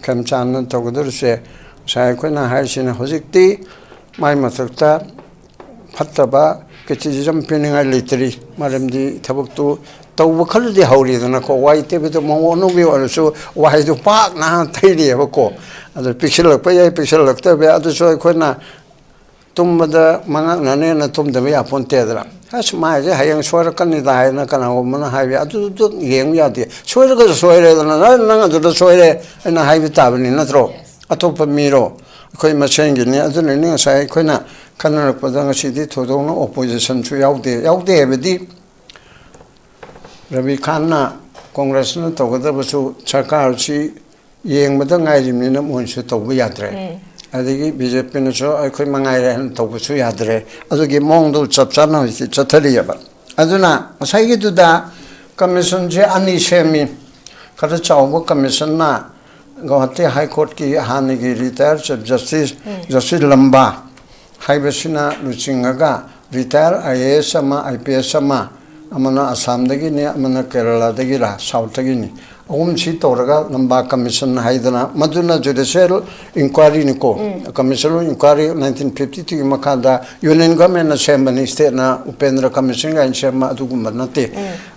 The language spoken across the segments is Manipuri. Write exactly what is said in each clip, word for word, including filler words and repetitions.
ꯈꯦꯝꯆꯥꯟꯅ ꯇꯧꯒꯗꯧꯔꯤꯁꯦ, ꯉꯁꯥꯏ ꯑꯩꯈꯣꯏꯅ ꯍꯥꯏꯔꯤꯁꯤꯅ ꯍꯧꯖꯤꯛꯇꯤ ꯃꯥꯏ ꯃꯊꯛꯇ ꯐꯠꯇꯕ criticism ꯄꯤꯅꯤꯡꯉꯥꯏ ꯂꯩꯇ꯭ꯔꯤ꯫ ꯃꯔꯝꯗꯤ ꯊꯕꯛꯇꯨ ꯇꯧꯕ ꯈꯔꯗꯤ ꯍꯧꯔꯤꯗꯅꯀꯣ, ꯋꯥꯏ ꯇꯩꯕꯗ ꯃꯑꯣꯡ ꯑꯅꯧꯕꯤ ꯑꯣꯏꯔꯁꯨ ꯋꯥꯏꯗꯨ ꯄꯥꯛꯅ ꯇꯩꯔꯤꯑꯕꯀꯣ꯫ ꯑꯗꯨ ꯄꯤꯛꯁꯤꯜꯂꯛꯄ ꯌꯥꯏ, ꯄꯤꯛꯁꯤꯜꯂꯛꯇꯕ ꯌꯥꯏ, ꯑꯗꯨꯁꯨ ꯑꯩꯈꯣꯏꯅ ꯇꯨꯝꯕꯗ ꯃꯉꯛꯅꯅꯦꯅ ꯇꯨꯝꯗꯕ ꯌꯥꯄꯣꯟꯇꯦꯗꯅ꯫ "ꯑꯁ, ꯃꯥꯏꯁꯦ ꯍꯌꯦꯡ ꯁꯣꯏꯔꯛꯀꯅꯤꯗ" ꯍꯥꯏꯅ ꯀꯅꯥꯒꯨꯝꯕꯅ ꯍꯥꯏꯕ ꯌꯥꯏ꯫ ꯑꯗꯨꯗꯨ ꯌꯦꯡꯕ ꯌꯥꯗꯦ꯫ ꯁꯣꯏꯔꯒꯁꯨ ꯁꯣꯏꯔꯦꯗꯅ, "ꯅꯪ, ꯅꯪ ꯑꯗꯨꯗ ꯁꯣꯏꯔꯦ" ꯑꯩꯅ ꯍꯥꯏꯕ ꯇꯥꯕꯅꯤ, ꯅꯠꯇ꯭ꯔꯣ? ꯑꯇꯣꯞꯄ ꯃꯤꯔꯣ? ꯑꯩꯈꯣꯏ ꯃꯁꯦꯟꯒꯤꯅꯤ꯫ ꯑꯗꯨꯅꯅꯤ ꯉꯁꯥꯏ ꯑꯩꯈꯣꯏꯅ ꯈꯟꯅꯔꯛꯄꯗ ꯉꯁꯤꯗꯤ ꯊꯣꯏꯗꯣꯛꯅ oppositionꯁꯨ ꯌꯥꯎꯗꯦ꯫ ꯌꯥꯎꯗꯦ ꯍꯥꯏꯕꯗꯤ ꯔꯕꯤ ꯈꯥꯟꯅ ꯀꯣꯡꯒ꯭ꯔꯦꯁꯅ ꯇꯧꯒꯗꯕꯁꯨ ꯁꯔꯀꯥꯔꯁꯤ ꯌꯦꯡꯕꯗ ꯉꯥꯏꯔꯤꯕꯅꯤꯅ ꯃꯣꯏꯅꯁꯨ ꯇꯧꯕ ꯌꯥꯗ꯭ꯔꯦ꯫ ꯑꯗꯒꯤ BJPꯅꯁꯨ "ꯑꯩꯈꯣꯏ ꯃꯉꯥꯏꯔꯦ" ꯍꯥꯏꯅ ꯇꯧꯕꯁꯨ ꯌꯥꯗ꯭ꯔꯦ꯫ ꯑꯗꯨꯒꯤ ꯃꯑꯣꯡꯗꯣ ꯆꯞ ꯆꯥꯅ ꯍꯧꯖꯤꯛ ꯆꯠꯊꯔꯤꯑꯕ꯫ ꯑꯗꯨꯅ ꯉꯁꯥꯏꯒꯤꯗꯨꯗ commissionꯁꯦ ꯑꯅꯤ ꯁꯦꯝꯃꯤ꯫ ꯈꯔ ꯆꯥꯎꯕ commissionꯅ ꯒꯧꯍꯥꯇꯤ High Courtꯀꯤ ꯍꯥꯟꯅꯒꯤ retired Chief Justice, Justice ꯂꯝꯕꯥ ꯍꯥꯏꯕꯁꯤꯅ ꯂꯨꯆꯤꯡꯉꯒ, retired IAS ꯑꯃ, IPS ꯑꯃ, ꯑꯃꯅ ꯑꯁꯥꯝꯗꯒꯤꯅꯤ, ꯑꯃꯅ ꯀꯦꯔꯂꯥꯗꯒꯤꯔ, Southꯇꯒꯤꯅꯤ, ꯑꯍꯨꯝꯁꯤ ꯇꯧꯔꯒ ꯂꯝꯕꯥ commission ꯍꯥꯏꯗꯅ, ꯃꯗꯨꯅ judicial inquiryꯅꯤꯀꯣ꯫ Commission of Inquiry nineteen fifty twoꯒꯤ ꯃꯈꯥꯗ Union Governmentꯅ ꯁꯦꯝꯕꯅꯤ, stateꯅ ꯎꯄꯦꯟꯗ꯭ꯔ commission ꯀꯥꯏꯅ ꯁꯦꯝꯕ ꯑꯗꯨꯒꯨꯝꯕ ꯅꯠꯇꯦ꯫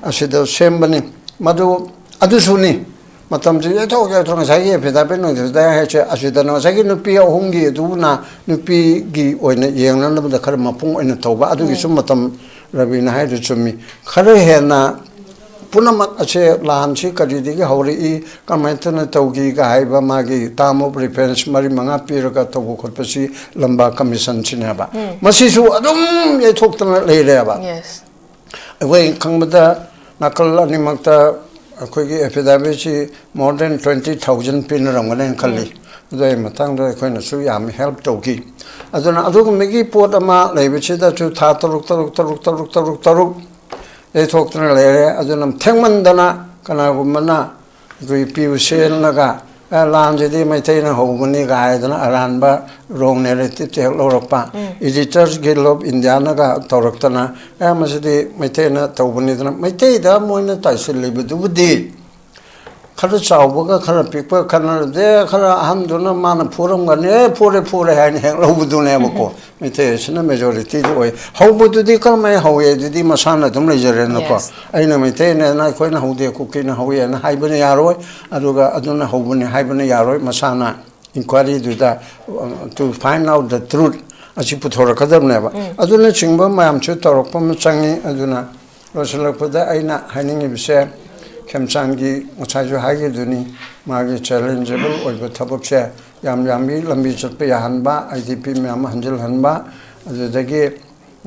ꯑꯁꯤꯗ ꯁꯦꯝꯕꯅꯤ꯫ ꯃꯗꯨ, ꯑꯗꯨꯁꯨꯅꯤ꯫ ꯃꯇꯝꯁꯤ ꯌꯩꯊꯣꯛ ꯌꯩꯊꯣꯛ, ꯉꯁꯥꯏꯒꯤ affidavit ꯅꯨꯡꯗꯥꯚꯤꯠ ꯍꯥꯏꯁꯦ ꯑꯁꯤꯗꯅ ꯉꯁꯥꯏꯒꯤ ꯅꯨꯄꯤ ꯑꯍꯨꯝꯒꯤ ꯑꯗꯨꯅ ꯅꯨꯄꯤꯒꯤ ꯑꯣꯏꯅ ꯌꯦꯡꯅꯅꯕꯗ ꯈꯔ ꯃꯄꯨꯡ ꯑꯣꯏꯅ ꯇꯧꯕ, ꯑꯗꯨꯒꯤꯁꯨ ꯃꯇꯝ ꯔꯕꯤꯅ ꯍꯥꯏꯗꯨ ꯆꯨꯝꯃꯤ꯫ ꯈꯔ ꯍꯦꯟꯅ ꯄꯨꯝꯅꯃꯛ ꯑꯁꯦ ꯂꯥꯟꯁꯤ ꯀꯔꯤꯗꯒꯤ ꯍꯧꯔꯛꯏ, ꯀꯃꯥꯏꯅ ꯇꯧꯅ ꯇꯧꯈꯤꯒ ꯍꯥꯏꯕ ꯃꯥꯒꯤ term of reference ꯃꯔꯤ ꯃꯉꯥ ꯄꯤꯔꯒ ꯇꯧꯕ ꯈꯣꯠꯄꯁꯤ ꯂꯝꯕꯥ commissionꯁꯤꯅꯦꯕ꯫ ꯃꯁꯤꯁꯨ ꯑꯗꯨꯝ ꯌꯩꯊꯣꯛꯇꯅ ꯂꯩꯔꯦꯕ꯫ Yes. ꯑꯩꯈꯣꯏ ꯈꯪꯕꯗ ꯅꯥꯀꯜ ꯑꯅꯤꯃꯛꯇ ꯑꯩꯈꯣꯏꯒꯤ affidavitꯁꯤ more than twenty thousand ꯄꯤꯅꯔꯝꯒꯅꯦꯅ ꯈꯜꯂꯤ꯫ ꯑꯗꯨ ꯑꯩ ꯃꯇꯥꯡꯗ ꯑꯩꯈꯣꯏꯅꯁꯨ ꯌꯥꯝ help ꯇꯧꯈꯤ꯫ ꯑꯗꯨꯅ ꯑꯗꯨꯒꯨꯝꯕꯒꯤ ꯄꯣꯠ ꯑꯃ ꯂꯩꯕꯁꯤꯗꯁꯨ ꯊꯥ ꯇꯔꯨꯛ, ꯇꯔꯨꯛ, ꯇꯔꯨꯛ, ꯇꯔꯨꯛ, ꯇꯔꯨꯛ, ꯇꯔꯨꯛ ꯌꯩꯊꯣꯛꯇꯅ ꯂꯩꯔꯦ꯫ ꯑꯗꯨꯅ ꯊꯦꯡꯃꯟꯗꯅ ꯀꯅꯥꯒꯨꯝꯕꯅ ꯑꯩꯈꯣꯏ ꯄꯤꯌꯨ ꯁꯦꯜꯅꯒ "ꯑꯦ, ꯂꯥꯟꯁꯤꯗꯤ ꯃꯩꯇꯩꯅ ꯍꯧꯕꯅꯤ" ꯀꯥꯏꯗꯅ ꯑꯔꯥꯟꯕ wrong narrative ꯍꯦꯛ ꯂꯧꯔꯛꯄ꯫ Editors Guild of Indiaꯅꯒ ꯇꯧꯔꯛꯇꯅ "ꯑꯦ, ꯃꯁꯤꯗꯤ ꯃꯩꯇꯩꯅ ꯇꯧꯕꯅꯤꯗꯅ", ꯃꯩꯇꯩꯗ ꯃꯣꯏꯅ ꯇꯥꯏꯁꯤꯜꯂꯤꯕꯗꯨꯕꯨꯗꯤ ꯈꯔ ꯆꯥꯎꯕꯒ ꯈꯔ ꯄꯤꯛꯄ ꯈꯟꯅꯔꯗꯤ, ꯈꯔ ꯑꯍꯟꯗꯨꯅ ꯃꯥꯅ ꯐꯨꯔꯝꯒꯅꯤ, "ꯑꯦ, ꯐꯨꯔꯦ, ꯐꯨꯔꯦ" ꯍꯥꯏꯅ ꯍꯦꯛ ꯂꯧꯕꯗꯨꯅꯦꯕꯀꯣ꯫ ꯃꯩꯇꯩ ꯑꯁꯤꯅ ꯃꯦꯖꯣꯔꯤꯇꯤꯗꯤ ꯑꯣꯏ꯫ ꯍꯧꯕꯗꯨꯗꯤ ꯀꯔꯝꯍꯥꯏꯅ ꯍꯧꯏ? ꯑꯗꯨꯗꯤ ꯃꯁꯥꯅ ꯑꯗꯨꯝ ꯂꯩꯖꯔꯦꯅꯀꯣ꯫ Yes. ꯑꯩꯅ ꯃꯩꯇꯩꯅꯦꯅ, ꯑꯩꯈꯣꯏꯅ ꯍꯧꯗꯦ, ꯀꯨꯀꯤꯅ ꯍꯧꯏꯅ ꯍꯥꯏꯕꯅ ꯌꯥꯔꯣꯏ, ꯑꯗꯨꯒ ꯑꯗꯨꯅ ꯍꯧꯕꯅꯤ ꯍꯥꯏꯕꯅ ꯌꯥꯔꯣꯏ꯫ ꯃꯁꯥꯅ ꯏꯟꯀ꯭ꯋꯥꯏꯔꯤꯗꯨꯗ, uh, to find out the truth ꯑꯁꯤ ꯄꯨꯊꯣꯔꯛꯀꯗꯕꯅꯦꯕ꯫ ꯑꯗꯨꯅꯆꯤꯡꯕ ꯃꯌꯥꯝꯁꯨ ꯇꯧꯔꯛꯄ ꯑꯃ ꯆꯪꯉꯤ꯫ ꯑꯗꯨꯅ ꯂꯣꯏꯁꯤꯜꯂꯛꯄꯗ ꯑꯩꯅ ꯍꯥꯏꯅꯤꯡꯉꯤꯕꯁꯦ, ꯈꯦꯝꯆꯥꯟꯒꯤ ꯉꯁꯥꯏꯁꯨ ꯍꯥꯏꯈꯤꯕꯗꯨꯅꯤ, ꯃꯥꯒꯤ ꯆꯦꯂꯦꯟꯖꯦꯕꯜ ꯑꯣꯏꯕ ꯊꯕꯛꯁꯦ ꯌꯥꯝ ꯌꯥꯝꯃꯤ, ꯂꯝꯕꯤ ꯆꯠꯄ ꯌꯥꯍꯟꯕ, ꯑꯥꯏ ꯗꯤ ꯄꯤ ꯃꯌꯥꯝ ꯍꯟꯖꯤꯜꯍꯟꯕ, ꯑꯗꯨꯗꯒꯤ,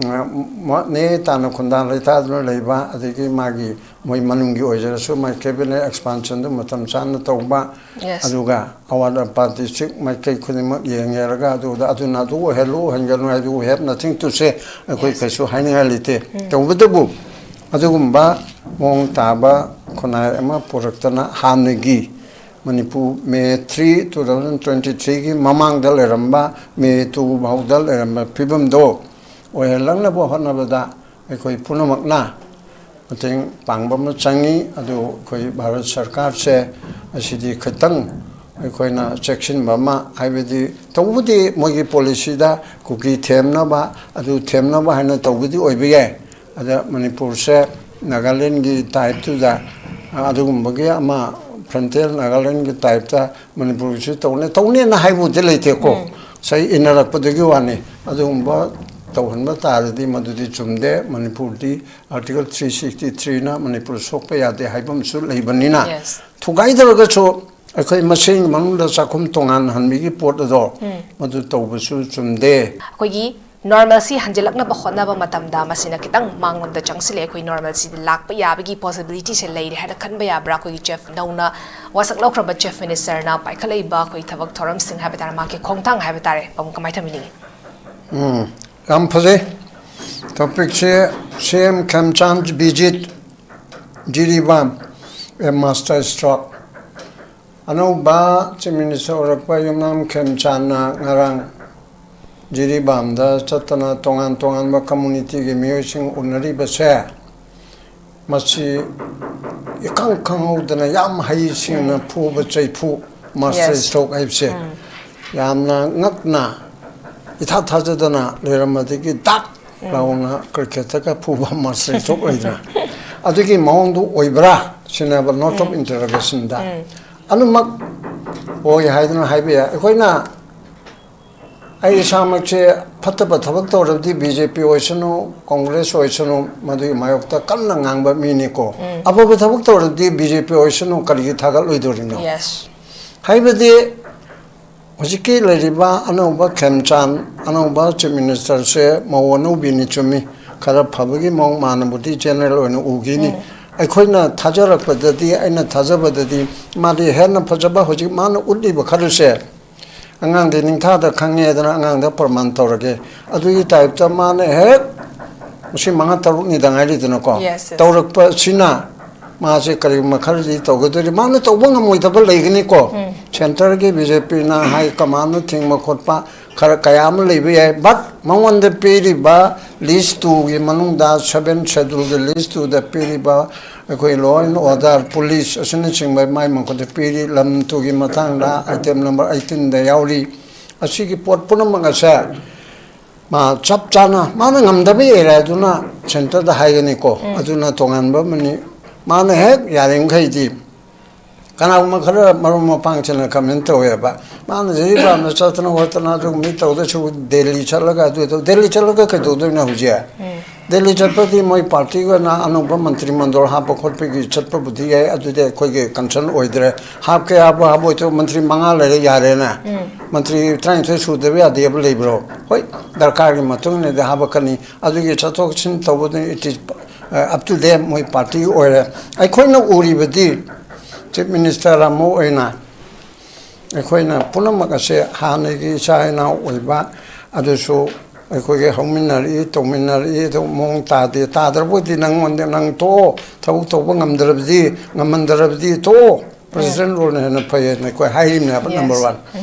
ꯎꯝ, ꯃ-, ꯅꯦ ꯇꯥꯅ ꯈꯨꯟꯗꯥ ꯂꯩꯇꯥꯗꯨꯅ ꯂꯩꯕ, ꯑꯗꯒꯤ ꯃꯥꯒꯤ ꯃꯣꯏ ꯃꯅꯨꯡꯒꯤ ꯑꯣꯏꯖꯔꯁꯨ ꯃꯥꯒꯤ ꯀꯦꯕꯤꯅꯦꯠ ꯑꯦꯛꯁꯄꯥꯟꯁꯟꯗꯨ ꯃꯇꯝ ꯆꯥꯅ ꯇꯧꯕ, Yes. ꯑꯗꯨꯒ ꯑꯋꯥꯠ ꯑꯄꯥ ꯗꯤꯁꯇ꯭ꯔꯤꯛ ꯃꯥꯏꯀꯩ ꯈꯨꯗꯤꯡꯃꯛ ꯌꯦꯡꯉꯦꯔꯒ ꯑꯗꯨꯗ ꯑꯗꯨꯅ ꯑꯗꯨ ꯑꯣꯏꯍꯜꯂꯨ, ꯑꯣꯏꯍꯟꯒꯅꯨ ꯍꯥꯏꯗꯨ, we have nothing to say, ꯑꯩꯈꯣꯏ Yes. ꯀꯩꯁꯨ ꯍꯥꯏꯅꯤꯡꯉꯥꯏ ꯂꯩꯇꯦ꯫ ꯎꯝ꯫ ꯇꯧꯕꯇꯕꯨ ꯑꯗꯨꯒꯨꯝꯕ ꯃꯑꯣꯡ ꯇꯥꯕ ꯈꯨꯟꯅꯥꯏ ꯑꯃ ꯄꯨꯔꯛꯇꯅ ꯍꯥꯟꯅꯒꯤ ꯃꯅꯤꯄꯨꯔ ꯃꯦ three, two thousand twenty threeꯒꯤ ꯃꯃꯥꯡꯗ ꯂꯩꯔꯝꯕ, ꯃꯦ two ꯐꯥꯎꯗ ꯂꯩꯔꯝꯕ ꯐꯤꯕꯝꯗꯣ ꯑꯣꯏꯍꯜꯂꯛꯅꯕ ꯍꯣꯠꯅꯕꯗ ꯑꯩꯈꯣꯏ ꯄꯨꯝꯅꯃꯛꯅ ꯃꯇꯦꯡ ꯄꯥꯡꯕ ꯑꯃ ꯆꯪꯉꯤ꯫ ꯑꯗꯨ ꯑꯩꯈꯣꯏ ꯚꯥꯔꯠ ꯁꯔꯀꯥꯔꯁꯦ ꯑꯁꯤꯗꯤ ꯈꯤꯇꯪ ꯑꯩꯈꯣꯏꯅ ꯆꯦꯛꯁꯤꯟꯕ ꯑꯃ, ꯍꯥꯏꯕꯗꯤ ꯇꯧꯕꯗꯤ ꯃꯣꯏꯒꯤ ꯄꯣꯂꯤꯁꯤꯗ ꯀꯨꯀꯤ ꯊꯦꯝꯅꯕ, ꯑꯗꯨ ꯊꯦꯝꯅꯕ ꯍꯥꯏꯅ ꯇꯧꯕꯗꯤ ꯑꯣꯏꯕ ꯌꯥꯏ꯫ ꯑꯗ ꯃꯅꯤꯄꯨꯔꯁꯦ ꯅꯥꯒꯥꯂꯦꯟꯒꯤ ꯇꯥꯏꯞꯇꯨꯗ, ꯑꯗꯨꯒꯨꯝꯕꯒꯤ ꯑꯃ ꯐ꯭ꯔꯟꯇꯤꯌꯔ ꯅꯥꯒꯥꯂꯦꯟꯒꯤ ꯇꯥꯏꯞꯇ ꯃꯅꯤꯄꯨꯔꯒꯤꯁꯨ ꯇꯧꯅꯤ, ꯇꯧꯅꯦꯅ ꯍꯥꯏꯕꯕꯨꯗꯤ ꯂꯩꯇꯦꯀꯣ꯫ ꯎꯝ꯫ ꯉꯁꯥꯏ ꯏꯟꯅꯔꯛꯄꯗꯒꯤ ꯋꯥꯅꯤ꯫ ꯑꯗꯨꯒꯨꯝꯕ ꯇꯧꯍꯟꯕ ꯇꯥꯔꯗꯤ ꯃꯗꯨꯗꯤ ꯆꯨꯝꯗꯦ꯫ ꯃꯅꯤꯄꯨꯔꯗꯤ Article three sixty threeꯅ ꯃꯅꯤꯄꯨꯔ ꯁꯣꯛꯄ ꯌꯥꯗꯦ ꯍꯥꯏꯕ ꯑꯃꯁꯨ ꯂꯩꯕꯅꯤꯅ, Yes. ꯊꯨꯒꯥꯏꯗ꯭ꯔꯒꯁꯨ ꯑꯩꯈꯣꯏ ꯃꯁꯦꯟꯒꯤ ꯃꯅꯨꯡꯗ ꯆꯥꯛꯈꯨꯝ ꯇꯣꯉꯥꯟꯍꯟꯕꯒꯤ ꯄꯣꯠ ꯑꯗꯣ, ꯎꯝ꯫ ꯃꯗꯨ ꯇꯧꯕꯁꯨ ꯆꯨꯝꯗꯦ꯫ ꯑꯩꯈꯣꯏꯒꯤ normalcy ꯍꯟꯖꯤꯜꯂꯛꯅꯕ ꯍꯣꯠꯅꯕ ꯃꯇꯝꯗ ꯃꯁꯤꯅ ꯈꯤꯇꯪ ꯃꯥꯡꯂꯣꯝꯗ ꯆꯪꯁꯤꯜꯂꯦ꯫ ꯑꯩꯈꯣꯏ normalcyꯗ ꯂꯥꯛꯄ ꯌꯥꯕꯒꯤ possibilityꯁꯦ ꯂꯩꯔꯦ ꯍꯥꯏꯅ ꯈꯟꯕ ꯌꯥꯕ꯭ꯔꯥ? ꯑꯩꯈꯣꯏꯒꯤ ꯆꯤꯐ ꯅꯧꯅ ꯋꯥꯁꯛ ꯂꯧꯈ꯭ꯔꯕ ꯆꯤꯐ ꯃꯤꯅꯤꯁꯇꯔꯅ ꯄꯥꯏꯈꯠꯂꯛꯏꯕ ꯑꯩꯈꯣꯏ ꯊꯕꯛ ꯊꯧꯔꯝꯁꯤꯡ ꯍꯥꯏꯕ ꯇꯥꯔꯦ, ꯃꯍꯥꯛꯀꯤ ꯈꯣꯡꯊꯥꯡ ꯍꯥꯏꯕ ꯇꯥꯔꯦ, ꯄꯥꯕꯨꯡ ꯀꯃꯥꯏꯅ ꯊꯝꯕꯤꯅꯤꯡꯉꯤ? ꯎꯝ, ꯌꯥꯝ ꯐꯖꯩ꯫ ꯇꯣꯄꯤꯛꯁꯦ ꯁꯤ M ꯈꯦꯝꯆꯥꯟ visit Jiribam, A master stroke. ꯑꯅꯧꯕ ꯆꯤꯐ ꯃꯤꯅꯤꯁꯇꯔ ꯑꯣꯏꯔꯛꯄ ꯌꯨꯝꯅꯥꯝ ꯈꯦꯝꯆꯥꯟꯅ ꯉꯔꯥꯡ ꯖꯤꯔꯤꯕꯥꯝꯗ ꯆꯠꯇꯅ ꯇꯣꯉꯥꯟ ꯇꯣꯉꯥꯟꯕ ꯀꯝꯃꯨꯅꯤꯇꯤꯒꯤ ꯃꯤꯑꯣꯏꯁꯤꯡ ꯎꯅꯔꯤꯕꯁꯦ, ꯃꯁꯤ ꯏꯈꯪ ꯈꯪꯍꯧꯗꯅ ꯌꯥꯝ ꯍꯩꯁꯤꯡꯅ ꯐꯨꯕ ꯆꯩꯐꯨ, ꯃꯥꯁꯇꯔ ꯁ꯭ꯇ꯭ꯔꯣꯛ ꯍꯥꯏꯕꯁꯦ ꯌꯥꯝꯅ ꯉꯛꯅ, ꯏꯊꯥ ꯊꯥꯖꯗꯅ ꯂꯩꯔꯝꯕꯗꯒꯤ ꯗꯥꯛ ꯂꯥꯎꯅ ꯀ꯭ꯔꯤꯀꯦꯠꯇꯒ ꯐꯨꯕ ꯃꯥꯁꯇꯔ ꯁ꯭ꯇ꯭ꯔꯣꯛ ꯂꯩꯗꯅ, ꯑꯗꯨꯒꯤ ꯃꯑꯣꯡꯗꯨ ꯑꯣꯏꯕ꯭ꯔꯥ ꯁꯤꯅꯦꯕ ꯅꯣꯠ ꯑꯣꯐ ꯏꯟꯇꯔꯣꯒꯦꯁꯟꯗ꯫ ꯑꯗꯨꯃꯛ ꯑꯣꯏ ꯍꯥꯏꯗꯅ ꯍꯥꯏꯕ ꯌꯥꯏ꯫ ꯑꯩꯈꯣꯏꯅ, ꯑꯩ ꯏꯁꯥꯃꯛꯁꯦ ꯐꯠꯇꯕ ꯊꯕꯛ ꯇꯧꯔꯕꯗꯤ ꯕꯤ ꯖꯦ ꯄꯤ ꯑꯣꯏꯁꯅꯨ, ꯀꯣꯡꯒ꯭ꯔꯦꯁ ꯑꯣꯏꯁꯅꯨ, ꯃꯗꯨꯒꯤ ꯃꯥꯌꯣꯛꯇ ꯀꯟꯅ ꯉꯥꯡꯕ ꯃꯤꯅꯤꯀꯣ꯫ ꯑꯐꯕ ꯊꯕꯛ ꯇꯧꯔꯕꯗꯤ ꯕꯤ ꯖꯦ ꯄꯤ ꯑꯣꯏꯁꯅꯨ, ꯀꯔꯤꯒꯤ ꯊꯥꯒꯠꯂꯣꯏꯗꯣꯔꯤꯅꯣ? ꯌꯦꯁ꯫ ꯍꯥꯏꯕꯗꯤ ꯍꯧꯖꯤꯛꯀꯤ ꯂꯩꯔꯤꯕ ꯑꯅꯧꯕ ꯈꯦꯝꯆꯥꯟ, ꯑꯅꯧꯕ ꯆꯤꯐ ꯃꯤꯅꯤꯁꯇꯔꯁꯦ ꯃꯧ ꯑꯅꯧꯕꯤꯅꯤ, ꯆꯨꯝꯃꯤ꯫ ꯈꯔ ꯐꯕꯒꯤ ꯃꯑꯣꯡ ꯃꯥꯅꯕꯨꯗꯤ ꯖꯦꯅꯔꯦꯜ ꯑꯣꯏꯅ ꯎꯈꯤꯅꯤ꯫ ꯑꯩꯈꯣꯏꯅ ꯊꯥꯖꯔꯛꯄꯗꯗꯤ, ꯑꯩꯅ ꯊꯥꯖꯕꯗꯗꯤ ꯃꯥꯗꯤ ꯍꯦꯟꯅ ꯐꯖꯕ, ꯍꯧꯖꯤꯛ ꯃꯥꯅ ꯎꯠꯂꯤꯕ ꯈꯔꯁꯦ ꯑꯉꯥꯡꯗꯤ ꯅꯤꯡꯊꯥꯗ ꯈꯪꯉꯦꯗꯅ ꯑꯉꯥꯡꯗ ꯄ꯭ꯔꯃꯥꯟ ꯇꯧꯔꯒꯦ꯫ ꯑꯗꯨꯒꯤ ꯇꯥꯏꯞꯇ ꯃꯥꯅ ꯍꯦꯛ, ꯉꯁꯤ ꯃꯉꯥ ꯇꯔꯨꯛꯅꯤꯗ ꯉꯥꯏꯔꯤꯗꯅꯀꯣ, Yes, yes. ꯇꯧꯔꯛꯄꯁꯤꯅ ꯃꯥꯁꯦ ꯀꯔꯤꯒꯨꯝꯕ ꯈꯔꯗꯤ ꯇꯧꯒꯗꯣꯔꯤ꯫ ꯃꯥꯅ ꯇꯧꯕ ꯉꯝꯃꯣꯏꯗꯕ ꯂꯩꯒꯅꯤꯀꯣ꯫ ꯁꯦꯟꯇꯔꯒꯤ ꯕꯤ ꯖꯦ ꯄꯤꯅ ꯍꯥꯏ ꯀꯃꯥꯟꯅ ꯊꯤꯡꯕ ꯈꯣꯠꯄ ꯈꯔ ꯀꯌꯥ ꯑꯃ ꯂꯩꯕ ꯌꯥꯏ꯫ But ꯃꯉꯣꯟꯗ ꯄꯤꯔꯤꯕ ꯂꯤꯁ ꯇꯨꯒꯤ ꯃꯅꯨꯡꯗ, ꯁꯚꯦꯟ ꯁꯦꯗꯨꯜꯒꯤ ꯂꯤꯁ ꯇꯨꯗ ꯄꯤꯔꯤꯕ ꯑꯩꯈꯣꯏ law and order, ꯄꯨꯂꯤꯁ ꯑꯁꯤꯅꯆꯤꯡꯕ ꯃꯥꯏ ꯃꯈꯨꯠꯇ ꯄꯤꯔꯤ꯫ ꯂꯝ ꯇꯨꯒꯤ ꯃꯇꯥꯡꯗ ꯑꯥꯏꯇꯦꯝ ꯅꯝꯕꯔ ꯑꯩꯠꯇꯤꯟꯗ ꯌꯥꯎꯔꯤ꯫ ꯑꯁꯤꯒꯤ ꯄꯣꯠ ꯄꯨꯝꯅꯃꯛ ꯑꯁꯦ ꯃꯥ ꯆꯞ ꯆꯥꯅ ꯃꯥꯅ ꯉꯝꯗꯕ ꯑꯦꯔꯤꯌꯥꯗꯨꯅ ꯁꯦꯟꯇꯔꯗ ꯍꯥꯏꯒꯅꯤꯀꯣ꯫ ꯑꯗꯨꯅ ꯇꯣꯉꯥꯟꯕ ꯑꯃꯅꯤ꯫ ꯃꯥꯅ ꯍꯦꯛ ꯌꯥꯔꯤꯃꯈꯩꯗꯤ, ꯀꯅꯥꯒꯨꯝꯕ ꯈꯔ ꯃꯔꯨꯞ ꯃꯄꯥꯡꯁꯤꯡꯅ ꯀꯃꯦꯟ ꯇꯧꯋꯦꯕ, ꯃꯥꯅ ꯖꯤꯔꯤꯕꯥꯝꯗ ꯆꯠꯇꯅ ꯈꯣꯠꯇꯅ ꯑꯗꯨꯒꯨꯝꯕ ꯇꯧꯗꯣꯏ ꯁꯔꯨꯛ ꯗꯦꯜꯂꯤ ꯆꯠꯂꯒ ꯑꯗꯨ ꯇꯧ-, ꯗꯦꯜꯂꯤ ꯆꯠꯂꯒ ꯀꯩꯗꯧꯗꯣꯏꯅꯣ ꯍꯧꯖꯤꯛ? ꯗꯦꯜꯂꯤ ꯆꯠꯄꯗꯤ ꯃꯣꯏ ꯄꯥꯔꯇꯤꯒꯤ ꯑꯣꯏꯅ ꯑꯅꯧꯕ ꯃꯟꯇ꯭ꯔꯤ ꯃꯟꯗꯣꯜ ꯍꯥꯞꯄ ꯈꯣꯠꯄꯒꯤ ꯆꯠꯄꯕꯨꯗꯤ ꯌꯥꯏ, ꯑꯗꯨꯗꯤ ꯑꯩꯈꯣꯏꯒꯤ ꯀꯟꯁꯔꯟ ꯑꯣꯏꯗ꯭ꯔꯦ꯫ ꯍꯥꯞꯀꯦ ꯍꯥꯞꯄ ꯍꯥꯞꯄꯣꯏꯗꯣ, ꯃꯟꯇ꯭ꯔꯤ ꯃꯉꯥ ꯂꯩꯔꯦ, ꯌꯥꯔꯦꯅꯦ꯫ ꯃꯟꯇ꯭ꯔꯤ ꯇꯔꯥꯅꯤꯊꯣꯏ ꯁꯨꯗꯕ ꯌꯥꯗꯦꯕ ꯂꯩꯕ꯭ꯔꯣ? ꯍꯣꯏ, ꯗꯔꯀꯥꯔꯒꯤ ꯃꯇꯨꯡ ꯏꯟꯅꯗꯤ ꯍꯥꯞꯄꯛꯀꯅꯤ꯫ ꯑꯗꯨꯒꯤ ꯆꯠꯊꯣꯛ ꯆꯠꯁꯤꯟ ꯇꯧꯕꯗ it is, uh, up to them, ꯃꯣꯏ ꯄꯥꯔꯇꯤ ꯑꯣꯏꯔꯦ꯫ ꯑꯩꯈꯣꯏꯅ ꯎꯔꯤꯕꯗꯤ ꯆꯤꯐ ꯃꯤꯅꯤꯁꯇꯔ ꯑꯃ ꯑꯣꯏꯅ ꯑꯩꯈꯣꯏꯅ ꯄꯨꯝꯅꯃꯛ ꯑꯁꯦ ꯍꯥꯟꯅꯒꯤ ꯏꯆꯥ ꯏꯅꯥꯎ ꯑꯣꯏꯕ, ꯑꯗꯨꯁꯨ ꯑꯩꯈꯣꯏꯒꯤ ꯍꯧꯃꯤꯟꯅꯔꯛꯏ, ꯇꯧꯃꯤꯟꯅꯔꯛꯏ, ꯑꯗꯨ ꯃꯑꯣꯡ ꯇꯥꯗꯦ, ꯇꯥꯗ꯭ꯔꯕꯨꯗꯤ ꯅꯪꯉꯣꯟꯗ, ꯅꯪ ꯇꯣꯛꯑꯣ, ꯊꯕꯛ ꯇꯧꯕ ꯉꯝꯗ꯭ꯔꯕꯗꯤ, ꯉꯝꯃꯟꯗ꯭ꯔꯕꯗꯤ ꯇꯣꯛꯑꯣ, ꯄ꯭ꯔꯁꯤꯗꯦꯟ ꯔꯨꯜꯅ ꯍꯦꯟꯅ ꯐꯩ ꯍꯥꯏꯅ ꯑꯩꯈꯣꯏ ꯍꯥꯏꯔꯤꯕꯅꯦꯕ꯫ Number one.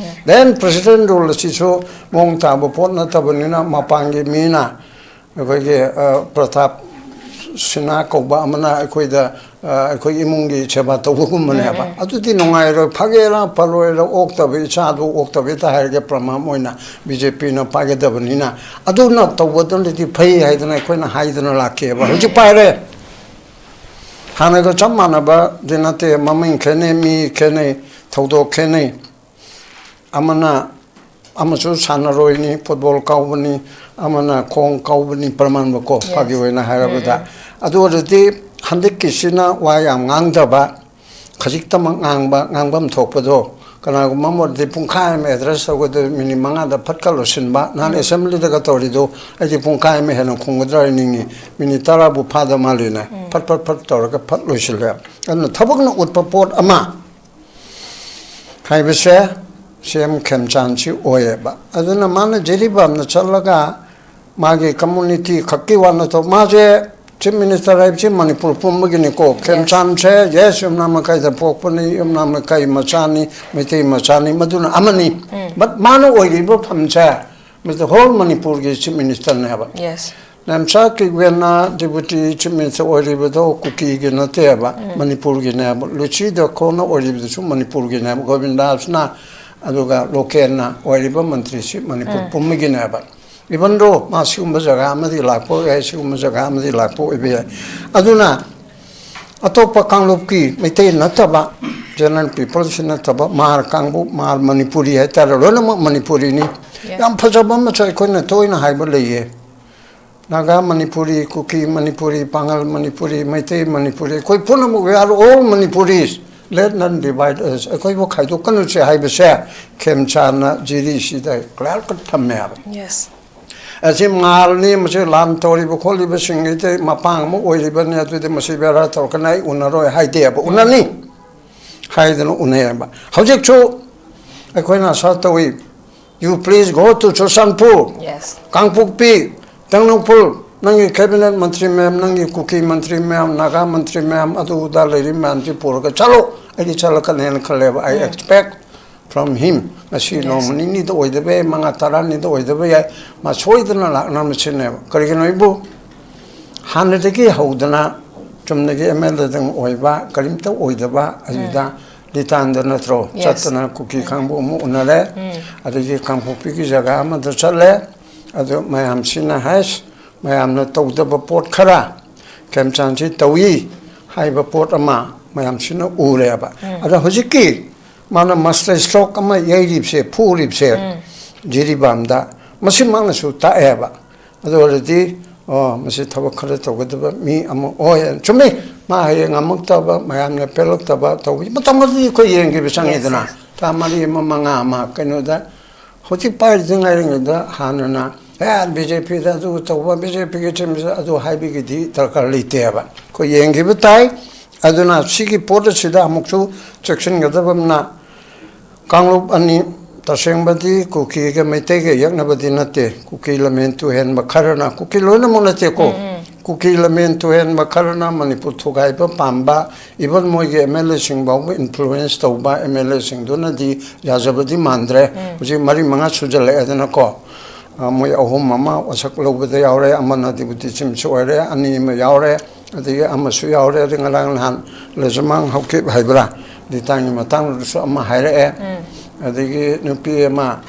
Then president rule ꯑꯁꯤꯁꯨ ꯃꯑꯣꯡ ꯇꯥꯕ ꯄꯣꯠ ꯅꯠꯇꯕꯅꯤꯅ ꯃꯄꯥꯟꯒꯤ ꯃꯤꯅ ꯑꯩꯈꯣꯏꯒꯤ, ꯑ, ꯄ꯭ꯔꯇꯥꯞ ꯁꯤꯟꯍꯥ ꯀꯧꯕ ꯑꯃꯅ ꯑꯩꯈꯣꯏꯗ ꯑ, ꯑꯩꯈꯣꯏ ꯏꯃꯨꯡꯒꯤ ꯁꯦꯕꯥ ꯇꯧꯕꯒꯨꯝꯕꯅꯦꯕ꯫ ꯑꯗꯨꯗꯤ ꯅꯨꯡꯉꯥꯏꯔꯣꯏ, ꯐꯒꯦꯔꯥ ꯐꯔꯣꯏꯔꯥ, ꯑꯣꯛꯇꯕ ꯏꯆꯥꯗꯨ ꯑꯣꯛꯇꯕ ꯍꯦꯛꯇ ꯍꯥꯏꯔꯒ ꯄ꯭ꯔꯃꯥꯟ ꯑꯣꯏꯅ ꯕꯤ ꯖꯦ ꯄꯤꯅ ꯄꯥꯏꯒꯗꯕꯅꯤꯅ, ꯑꯗꯨꯅ ꯇꯧꯕꯗꯨꯅꯗꯤ ꯐꯩ ꯍꯥꯏꯗꯅ ꯑꯩꯈꯣꯏꯅ ꯍꯥꯏꯗꯅ ꯂꯥꯛꯈꯤꯑꯕ꯫ ꯍꯧꯖꯤꯛ ꯄꯥꯏꯔꯦ꯫ ꯍꯥꯟꯅꯒ ꯆꯞ ꯃꯥꯟꯅꯕꯗꯤ ꯅꯠꯇꯦ, ꯃꯃꯤꯡ ꯈꯦꯠꯅꯩ, ꯃꯤ ꯈꯦꯠꯅꯩ, ꯊꯧꯗꯣꯛ ꯈꯦꯠꯅꯩ꯫ ꯑꯃꯅ ꯑꯃꯁꯨ ꯁꯥꯟꯅꯔꯣꯏꯅꯤ, ꯐꯨꯠꯕꯣꯜ ꯀꯥꯎꯕꯅꯤ, ꯑꯃꯅ ꯈꯣꯡ ꯀꯥꯎꯕꯅꯤ, ꯄ꯭ꯔꯃꯥꯟꯕꯀꯣ, ꯐꯥꯒꯤ ꯑꯣꯏꯅ ꯍꯥꯏꯔꯕꯗ꯫ ꯑꯗꯨ ꯑꯣꯏꯔꯗꯤ ꯍꯟꯗꯛꯀꯤꯁꯤꯅ ꯋꯥ ꯌꯥꯝ ꯉꯥꯡꯗꯕ, ꯈꯖꯤꯛꯇꯃꯛ ꯉꯥꯡꯕ, ꯉꯥꯡꯐꯝ ꯊꯣꯛꯄꯗꯣ, ꯀꯅꯥꯒꯨꯝꯕ ꯑꯃ ꯑꯣꯏꯔꯗꯤ ꯄꯨꯡꯈꯥꯏ ꯑꯃ ꯑꯦꯗ꯭ꯔꯦꯁ ꯇꯧꯒꯗꯕ ꯃꯤꯅꯤꯠ ꯃꯉꯥꯗ ꯐꯠꯀ ꯂꯣꯏꯁꯤꯟꯕ꯫ ꯅꯍꯥꯟ ꯑꯦꯁꯦꯝꯕ꯭ꯂꯤꯗꯒ ꯇꯧꯔꯤꯗꯣ, ꯑꯩꯗꯤ ꯄꯨꯡꯈꯥꯏ ꯑꯃ ꯍꯦꯟꯅ ꯈꯨꯝꯒꯗ꯭ꯔꯥ ꯍꯥꯏꯅꯤꯡꯉꯤ꯫ ꯃꯤꯅꯤꯠ ꯇꯔꯥꯕꯨ ꯐꯥꯗ ꯃꯥꯜꯂꯤꯅꯦ꯫ ꯐꯠ ꯐꯠ ꯐꯠ ꯇꯧꯔꯒ ꯐꯠ ꯂꯣꯏꯁꯤꯜꯂꯦ꯫ ꯑꯗꯨꯅ ꯊꯕꯛꯅ ꯎꯠꯄ ꯄꯣꯠ ꯑꯃ ꯍꯥꯏꯕꯁꯦ ꯁꯤ ꯑꯦꯝ ꯈꯦꯝꯆꯥꯟꯁꯤ ꯑꯣꯏꯌꯦꯕ꯫ ꯑꯗꯨꯅ ꯃꯥꯅ ꯖꯤꯔꯤꯕꯥꯝꯗ ꯆꯠꯂꯒ ꯃꯥꯒꯤ ꯀꯝꯃꯨꯅꯤꯇꯤ ꯈꯛꯀꯤ ꯋꯥ ꯅꯠꯇꯕ, ꯃꯥꯁꯦ ꯆꯤꯐ ꯃꯤꯅꯤꯁꯇꯔ ꯍꯥꯏꯕꯁꯤ ꯃꯅꯤꯄꯨꯔ ꯄꯨꯝꯕꯒꯤꯅꯤꯀꯣ꯫ ꯈꯦꯝꯆꯥꯟꯁꯦ, ꯌꯦꯁ, ꯌꯨꯝꯅꯥꯝ ꯂꯩꯀꯥꯏꯗ ꯄꯣꯛꯄꯅꯤ, ꯌꯨꯝꯅꯥꯝ ꯂꯩꯀꯥꯏ ꯃꯆꯥꯅꯤ, ꯃꯩꯇꯩ ꯃꯆꯥꯅꯤ, ꯃꯗꯨꯅ ꯑꯃꯅꯤ꯫ ꯕꯠ ꯃꯥꯅ ꯑꯣꯏꯔꯤꯕ ꯐꯝꯁꯦ, ꯃꯤꯁꯇꯔ ꯍꯣꯜ ꯃꯅꯤꯄꯨꯔꯒꯤ ꯆꯤꯐ ꯃꯤꯅꯤꯁꯇꯔꯅꯦꯕ꯫ ꯌꯦꯁ꯫ ꯅꯦꯝꯆꯥ ꯀꯤꯒꯋꯦꯟꯅ ꯗꯤꯄꯨꯇꯤ ꯆꯤꯐ ꯃꯤꯅꯤꯁꯇꯔ ꯑꯣꯏꯔꯤꯕꯗꯣ ꯀꯨꯀꯤꯒꯤ ꯅꯠꯇꯦꯕ, ꯃꯅꯤꯄꯨꯔꯒꯤꯅꯦꯕ꯫ ꯂꯨꯆꯤ ꯗꯈꯣꯅ ꯑꯣꯏꯔꯤꯕꯗꯨꯁꯨ ꯃꯅꯤꯄꯨꯔꯒꯤꯅꯦꯕ, ꯒꯣꯕꯤꯟꯗꯥꯁꯅ, ꯑꯗꯨꯒ ꯂꯣꯀꯦꯟꯅ ꯑꯣꯏꯔꯤꯕ ꯃꯟꯇ꯭ꯔꯤꯁꯤ ꯃꯅꯤꯄꯨꯔ ꯄꯨꯝꯕꯒꯤꯅꯦꯕ꯫ ꯏꯚꯟ ꯗꯣ ꯃꯥ ꯁꯤꯒꯨꯝꯕ ꯖꯒꯥ ꯑꯃꯗꯤ ꯂꯥꯛꯄ ꯑꯣꯏ ꯌꯥꯏ, ꯁꯤꯒꯨꯝꯕ ꯖꯒꯥ ꯑꯃꯗꯤ ꯂꯥꯛꯄ ꯑꯣꯏꯕ ꯌꯥꯏ꯫ ꯑꯗꯨꯅ ꯑꯇꯣꯞꯄ ꯀꯥꯡꯂꯨꯞꯀꯤ ꯃꯩꯇꯩ ꯅꯠꯇꯕ, ꯖꯦꯅꯔꯦꯜ ꯄꯤꯄꯜꯁꯤ ꯅꯠꯇꯕ, ꯃꯥꯔ ꯀꯥꯡꯕꯨ, ꯃꯥꯔ ꯃꯅꯤꯄꯨꯔꯤ ꯍꯥꯏꯇꯥꯔꯦ, ꯂꯣꯏꯅꯃꯛ ꯃꯅꯤꯄꯨꯔꯤꯅꯤ꯫ ꯌꯥꯝ ꯐꯖꯕ ꯑꯃꯁꯨ ꯑꯩꯈꯣꯏꯅ ꯇꯣꯏꯅ ꯍꯥꯏꯕ ꯂꯩꯌꯦ꯫ ꯅꯥꯒꯥ ꯃꯅꯤꯄꯨꯔꯤ, ꯀꯨꯀꯤ ꯃꯅꯤꯄꯨꯔꯤ, ꯄꯥꯉꯜ ꯃꯅꯤꯄꯨꯔꯤ, ꯃꯩꯇꯩ ꯃꯅꯤꯄꯨꯔꯤ, ꯑꯩꯈꯣꯏ ꯄꯨꯝꯅꯃꯛ, we are all Manipuris, let none divide us꯫ ꯑꯩꯈꯣꯏꯕꯨ ꯈꯥꯏꯗꯣꯛꯀꯅꯨꯁꯦ ꯍꯥꯏꯕꯁꯦ ꯈꯦꯝꯆꯥꯟꯅ ꯖꯤꯔꯤꯁꯤꯗ ꯀ꯭ꯂꯤꯌꯥꯔ ꯀꯠ ꯊꯝꯃꯦ ꯍꯥꯏꯕ꯫ ꯌꯦꯁ꯫ ꯑꯁꯤ ꯃꯥꯔꯅꯤ, ꯃꯁꯤ ꯂꯥꯟ ꯇꯧꯔꯤꯕ ꯈꯣꯠꯂꯤꯕꯁꯤꯡꯒꯤꯗꯤ ꯃꯄꯥꯡ ꯑꯃ ꯑꯣꯏꯔꯤꯕꯅꯤ, ꯑꯗꯨꯗꯤ ꯃꯁꯤ ꯕꯦꯔꯥ ꯇꯧꯔꯛꯀꯅꯤ, ꯑꯩ ꯎꯅꯔꯣꯏ ꯍꯥꯏꯗꯦꯕ, ꯎꯅꯅꯤ ꯍꯥꯏꯗꯅ ꯎꯅꯩꯌꯦꯕ꯫ ꯍꯧꯖꯤꯛꯁꯨ ꯑꯩꯈꯣꯏꯅ ꯑꯁꯥ ꯇꯧꯏ, you please go to Churachandpur, yes. Kangpokpi, Tengnoupal, ꯅꯪꯒꯤ ꯀꯦꯕꯤꯅꯦꯠ ꯃꯟꯇ꯭ꯔꯤ ꯃꯌꯥꯝ, ꯅꯪꯒꯤ ꯀꯨꯀꯤ ꯃꯟꯇ꯭ꯔꯤ ꯃꯌꯥꯝ, ꯅꯥꯒꯥ ꯃꯟꯇ꯭ꯔꯤ ꯃꯌꯥꯝ, ꯑꯗꯨ ꯑꯗꯥ ꯂꯩꯔꯤ ꯃꯌꯥꯝꯁꯤ ꯄꯨꯔꯒ ꯆꯠꯂꯣ꯫ ꯑꯩꯗꯤ ꯆꯠꯂꯛꯀꯅꯦꯅ ꯈꯜꯂꯦꯕ꯫ I expect from him, ꯉꯁꯤ ꯅꯣꯡꯃ ꯅꯤꯅꯤꯗ ꯑꯣꯏꯗꯕ ꯌꯥꯏ, ꯃꯉꯥ ꯇꯔꯥꯅꯤꯗ ꯑꯣꯏꯗꯕ ꯌꯥꯏ, ꯃꯥ ꯁꯣꯏꯗꯅ ꯂꯥꯛꯅꯕ ꯁꯤꯟꯅꯦꯕ꯫ ꯀꯔꯤꯒꯤꯅꯣ ꯑꯩꯕꯨ ꯍꯥꯟꯅꯗꯒꯤ ꯍꯧꯗꯅ ꯆꯨꯝꯅꯒꯤ ꯑꯦꯝ ꯑꯦꯜ ꯑꯦꯗꯪ ꯑꯣꯏꯕ, ꯀꯔꯤꯝꯇ ꯑꯣꯏꯗꯕ ꯑꯗꯨꯗ ꯂꯤꯇꯥꯟꯗ ꯅꯠꯇ꯭ꯔꯣ? ꯆꯠꯇꯅ ꯀꯨꯀꯤ ꯀꯥꯡꯕꯨ ꯑꯃꯨꯛ ꯎꯅꯔꯦ꯫ ꯑꯗꯒꯤ ꯀꯥꯡꯄꯣꯛꯄꯤꯒꯤ ꯖꯒꯥ ꯑꯃꯗ ꯆꯠꯂꯦ꯫ ꯑꯗꯨ ꯃꯌꯥꯝꯁꯤꯅ ꯍꯥꯏꯁ, ꯃꯌꯥꯝꯅ ꯇꯧꯗꯕ ꯄꯣꯠ ꯈꯔ ꯈꯦꯝꯆꯥꯟꯁꯤ ꯇꯧꯏ ꯍꯥꯏꯕ ꯄꯣꯠ ꯑꯃ ꯃꯌꯥꯝꯁꯤꯅ ꯎꯔꯦꯕ꯫ ꯑꯗ ꯍꯧꯖꯤꯛꯀꯤ ꯃꯥꯅ ꯃꯥꯁꯇꯔ ꯏꯁꯇ꯭ꯔꯣꯛ ꯑꯃ ꯌꯩꯔꯤꯕꯁꯦ, ꯐꯨꯔꯤꯕꯁꯦ ꯖꯤꯔꯤꯕꯥꯝꯗ, ꯃꯁꯤꯃꯛꯅꯁꯨ ꯇꯥꯛꯑꯦꯕ꯫ ꯑꯗꯨ ꯑꯣꯏꯔꯗꯤ, ꯑꯣ, ꯃꯁꯤ ꯊꯕꯛ ꯈꯔ ꯇꯧꯒꯗꯕ ꯃꯤ ꯑꯃ ꯑꯣꯏ꯫ ꯆꯨꯝꯃꯤ, ꯃꯥ ꯍꯌꯦꯡ ꯉꯝꯃꯛꯇꯕ, ꯃꯌꯥꯝꯅ ꯄꯦꯜꯂꯛꯇꯕ ꯇꯧꯕ ꯃꯇꯝ ꯑꯗꯨꯗꯤ ꯑꯩꯈꯣꯏ ꯌꯦꯡꯈꯤꯕ ꯆꯪꯉꯤꯗꯅ꯫ ꯊꯥ ꯃꯔꯤ ꯑꯃ, ꯃꯉꯥ ꯑꯃ, ꯀꯩꯅꯣꯗ ꯍꯧꯖꯤꯛ ꯄꯥꯏꯔꯤꯗ ꯉꯥꯏꯔꯤꯉꯩꯗ ꯍꯥꯟꯅꯅ, "ꯑꯦ, ꯕꯤ ꯖꯦ ꯄꯤꯗ ꯑꯗꯨ ꯇꯧꯕ, ꯕꯤ ꯖꯦ ꯄꯤꯒꯤ ꯇꯤꯝꯁꯤꯗ ꯑꯗꯨ" ꯍꯥꯏꯕꯒꯤꯗꯤ ꯗꯔꯀꯥꯔ ꯂꯩꯇꯦꯕ꯫ ꯑꯩꯈꯣꯏ ꯌꯦꯡꯈꯤꯕ ꯇꯥꯏ꯫ ꯑꯗꯨꯅ ꯁꯤꯒꯤ ꯄꯣꯠ ꯑꯁꯤꯗ ꯑꯃꯨꯛꯁꯨ ꯆꯦꯛꯁꯤꯟꯒꯗꯕ ꯑꯃꯅ, ꯀꯥꯡꯂꯨꯞ ꯑꯅꯤ, ꯇꯁꯦꯡꯕꯗꯤ ꯀꯨꯀꯤꯒ ꯃꯩꯇꯩꯒ ꯌꯦꯛꯅꯕꯗꯤ ꯅꯠꯇꯦ꯫ ꯀꯨꯀꯤ ꯂꯝꯍꯦꯟ ꯇꯨꯍꯦꯟꯕ ꯈꯔꯅ, ꯀꯨꯀꯤ ꯂꯣꯏꯅꯃꯛ ꯅꯠꯇꯦꯀꯣ, ꯀꯨꯀꯤ ꯂꯝꯍꯦꯟ ꯇꯨꯍꯦꯟꯕ ꯈꯔꯅ ꯃꯅꯤꯄꯨꯔ ꯊꯨꯒꯥꯏꯕ ꯄꯥꯝꯕ, ꯏꯚꯟ ꯃꯣꯏꯒꯤ ꯑꯦꯝ ꯑꯦꯜ ꯑꯦꯁꯤꯡ ꯐꯥꯎꯕ ꯏꯟꯐ꯭ꯂꯨꯌꯦꯟꯁ ꯇꯧꯕ ꯑꯦꯝ ꯑꯦꯜ ꯑꯦꯁꯤꯡꯗꯨꯅꯗꯤ ꯌꯥꯖꯕꯗꯤ ꯃꯥꯟꯗ꯭ꯔꯦ꯫ ꯍꯧꯖꯤꯛ ꯃꯔꯤ ꯃꯉꯥ ꯁꯨꯖꯜꯂꯛꯑꯦꯗꯅꯀꯣ꯫ ꯑ, ꯃꯣꯏ ꯑꯍꯨꯝ ꯑꯃ ꯋꯥꯁꯛ ꯂꯧꯕꯗ ꯌꯥꯎꯔꯦ, ꯑꯃꯅ ꯗꯤꯄꯨꯇꯤ ꯆꯤꯞꯁꯨ ꯑꯣꯏꯔꯦ, ꯑꯅꯤ ꯑꯃ ꯌꯥꯎꯔꯦ, ꯑꯗꯒꯤ ꯑꯃꯁꯨ ꯌꯥꯎꯔꯦ꯫ ꯑꯗꯩ ꯉꯔꯥꯡ ꯅꯍꯥꯟ ꯂꯩꯖꯃꯥꯡ ꯍꯧꯈꯤꯕ ꯍꯥꯏꯕ꯭ꯔꯥ, ꯂꯤꯇꯥꯟꯒꯤ ꯃꯇꯥꯡꯗꯁꯨ ꯑꯃ ꯍꯥꯏꯔꯛꯑꯦ꯫ ꯑꯗꯒꯤ ꯅꯨꯄꯤ ꯑꯃ,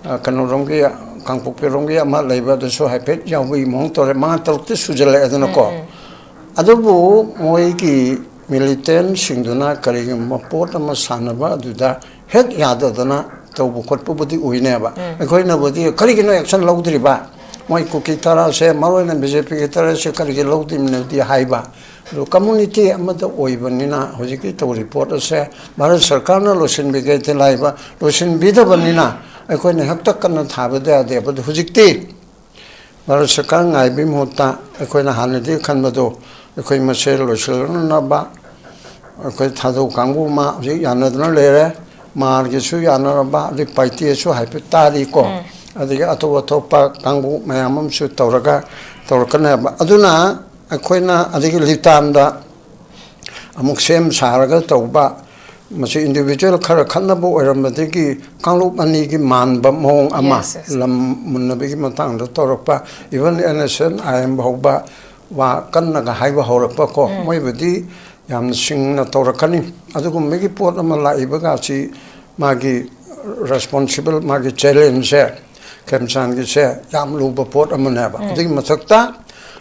ꯑ, ꯀꯩꯅꯣꯔꯣꯝꯒꯤ, ꯀꯥꯡꯄꯣꯛꯄꯤꯔꯣꯝꯒꯤ ꯑꯃ ꯂꯩꯕ, ꯑꯗꯨꯁꯨ ꯍꯥꯏꯐꯦꯠ ꯌꯥꯎꯕꯒꯤ ꯃꯑꯣꯡ ꯇꯧꯔꯦ꯫ ꯃꯉꯥ ꯇꯔꯨꯛꯇꯤ ꯁꯨꯖꯜꯂꯛꯑꯦꯗꯅꯀꯣ꯫ ꯑꯗꯨꯕꯨ ꯃꯣꯏꯒꯤ ꯃꯤꯂꯤꯇꯦꯟꯁꯤꯡꯗꯨꯅ ꯀꯔꯤꯒꯨꯝꯕ ꯄꯣꯠ ꯑꯃ ꯁꯥꯟꯅꯕ ꯑꯗꯨꯗ ꯍꯦꯛ ꯌꯥꯗꯗꯅ ꯇꯧꯕ ꯈꯣꯠꯄꯕꯨꯗꯤ ꯎꯏꯅꯦꯕ꯫ ꯑꯩꯈꯣꯏꯅꯕꯨꯗꯤ "ꯀꯔꯤꯒꯤꯅꯣ ꯑꯦꯛꯁꯟ ꯂꯧꯗ꯭ꯔꯤꯕ? ꯃꯣꯏ ꯀꯨꯀꯤ ꯇꯔꯥꯁꯦ, ꯃꯔꯨꯑꯣꯏꯅ ꯕꯤ ꯖꯦ ꯄꯤꯒꯤ ꯇꯔꯥꯁꯦ ꯀꯔꯤꯒꯤ ꯂꯧꯗ꯭ꯔꯤꯕꯅꯣꯗꯤ" ꯍꯥꯏꯕ꯫ ꯑꯗꯨ ꯀꯝꯃꯨꯅꯤꯇꯤ ꯑꯃꯗ ꯑꯣꯏꯕꯅꯤꯅ ꯍꯧꯖꯤꯛꯀꯤ ꯇꯧꯔꯤ ꯄꯣꯠ ꯑꯁꯦ ꯚꯥꯔꯠ ꯁꯔꯀꯥꯔꯅ ꯂꯣꯏꯁꯤꯟꯕꯤꯒꯦꯗꯤ ꯂꯥꯏꯕ, ꯂꯣꯏꯁꯤꯟꯕꯤꯗꯕꯅꯤꯅ ꯑꯩꯈꯣꯏꯅ ꯍꯦꯛꯇ ꯀꯟꯅ ꯊꯥꯕꯗꯤ ꯌꯥꯗꯦ꯫ ꯑꯗꯨ ꯍꯧꯖꯤꯛꯇꯤ ꯚꯥꯔꯠ ꯁꯔꯀꯥꯔ ꯉꯥꯏꯕꯒꯤ ꯃꯍꯨꯠꯇ ꯑꯩꯈꯣꯏꯅ ꯍꯥꯟꯅꯗꯤ ꯈꯟꯕꯗꯣ, ꯑꯩꯈꯣꯏ ꯃꯁꯦꯜ ꯂꯣꯏꯁꯤꯜꯂꯛꯅꯅꯕ ꯑꯩꯈꯣꯏ ꯊꯥꯗꯧ ꯀꯥꯡꯕꯨ ꯑꯃ ꯍꯧꯖꯤꯛ ꯌꯥꯅꯗꯨꯅ ꯂꯩꯔꯦ꯫ ꯃꯥꯔꯒꯤꯁꯨ ꯌꯥꯅꯔꯕ, ꯑꯗꯩ ꯄꯥꯏꯇꯦꯁꯨ ꯍꯥꯏꯐꯦꯠ ꯇꯥꯔꯤꯀꯣ꯫ ꯑꯗꯒꯤ ꯑꯇꯣꯞ ꯑꯇꯣꯞꯄ ꯀꯥꯡꯕꯨ ꯃꯌꯥꯝ ꯑꯃꯁꯨ ꯇꯧꯔꯒ ꯇꯧꯔꯛꯀꯅꯦꯕ꯫ ꯑꯗꯨꯅ ꯑꯩꯈꯣꯏꯅ ꯑꯗꯒꯤ ꯂꯤꯇꯥꯟꯗ ꯑꯃꯨꯛ ꯁꯦꯝ ꯁꯥꯔꯒ ꯇꯧꯕ, ꯃꯁꯤ ꯏꯟꯗꯤꯕꯤꯖꯨꯋꯦꯜ ꯈꯔ ꯈꯠꯅꯕ ꯑꯣꯏꯔꯝꯕꯗꯒꯤ ꯀꯥꯡꯂꯨꯞ ꯑꯅꯤꯒꯤ ꯃꯥꯟꯕ ꯃꯑꯣꯡ ꯑꯃ, ꯂꯝ ꯃꯨꯟꯅꯕꯒꯤ ꯃꯇꯥꯡꯗ ꯇꯧꯔꯛꯄ, even N S N I M ꯐꯥꯎꯕ ꯋꯥ ꯀꯟꯅꯒ ꯍꯥꯏꯕ ꯍꯧꯔꯛꯄ ꯀꯣ, ꯃꯣꯏꯕꯨꯗꯤ ꯌꯥꯝꯅ ꯁꯤꯡꯅ ꯇꯧꯔꯛꯀꯅꯤ꯫ ꯑꯗꯨꯒꯨꯝꯕꯒꯤ ꯄꯣꯠ ꯑꯃ ꯂꯥꯛꯏꯕꯒꯁꯤ ꯃꯥꯒꯤ responsible, ꯃꯥꯒꯤ challengeꯁꯦ, ꯈꯦꯝꯆꯥꯟꯒꯤꯁꯦ ꯌꯥꯝ ꯂꯨꯕ ꯄꯣꯠ ꯑꯃꯅꯦꯕ꯫ ꯑꯗꯨꯒꯤ ꯃꯊꯛꯇ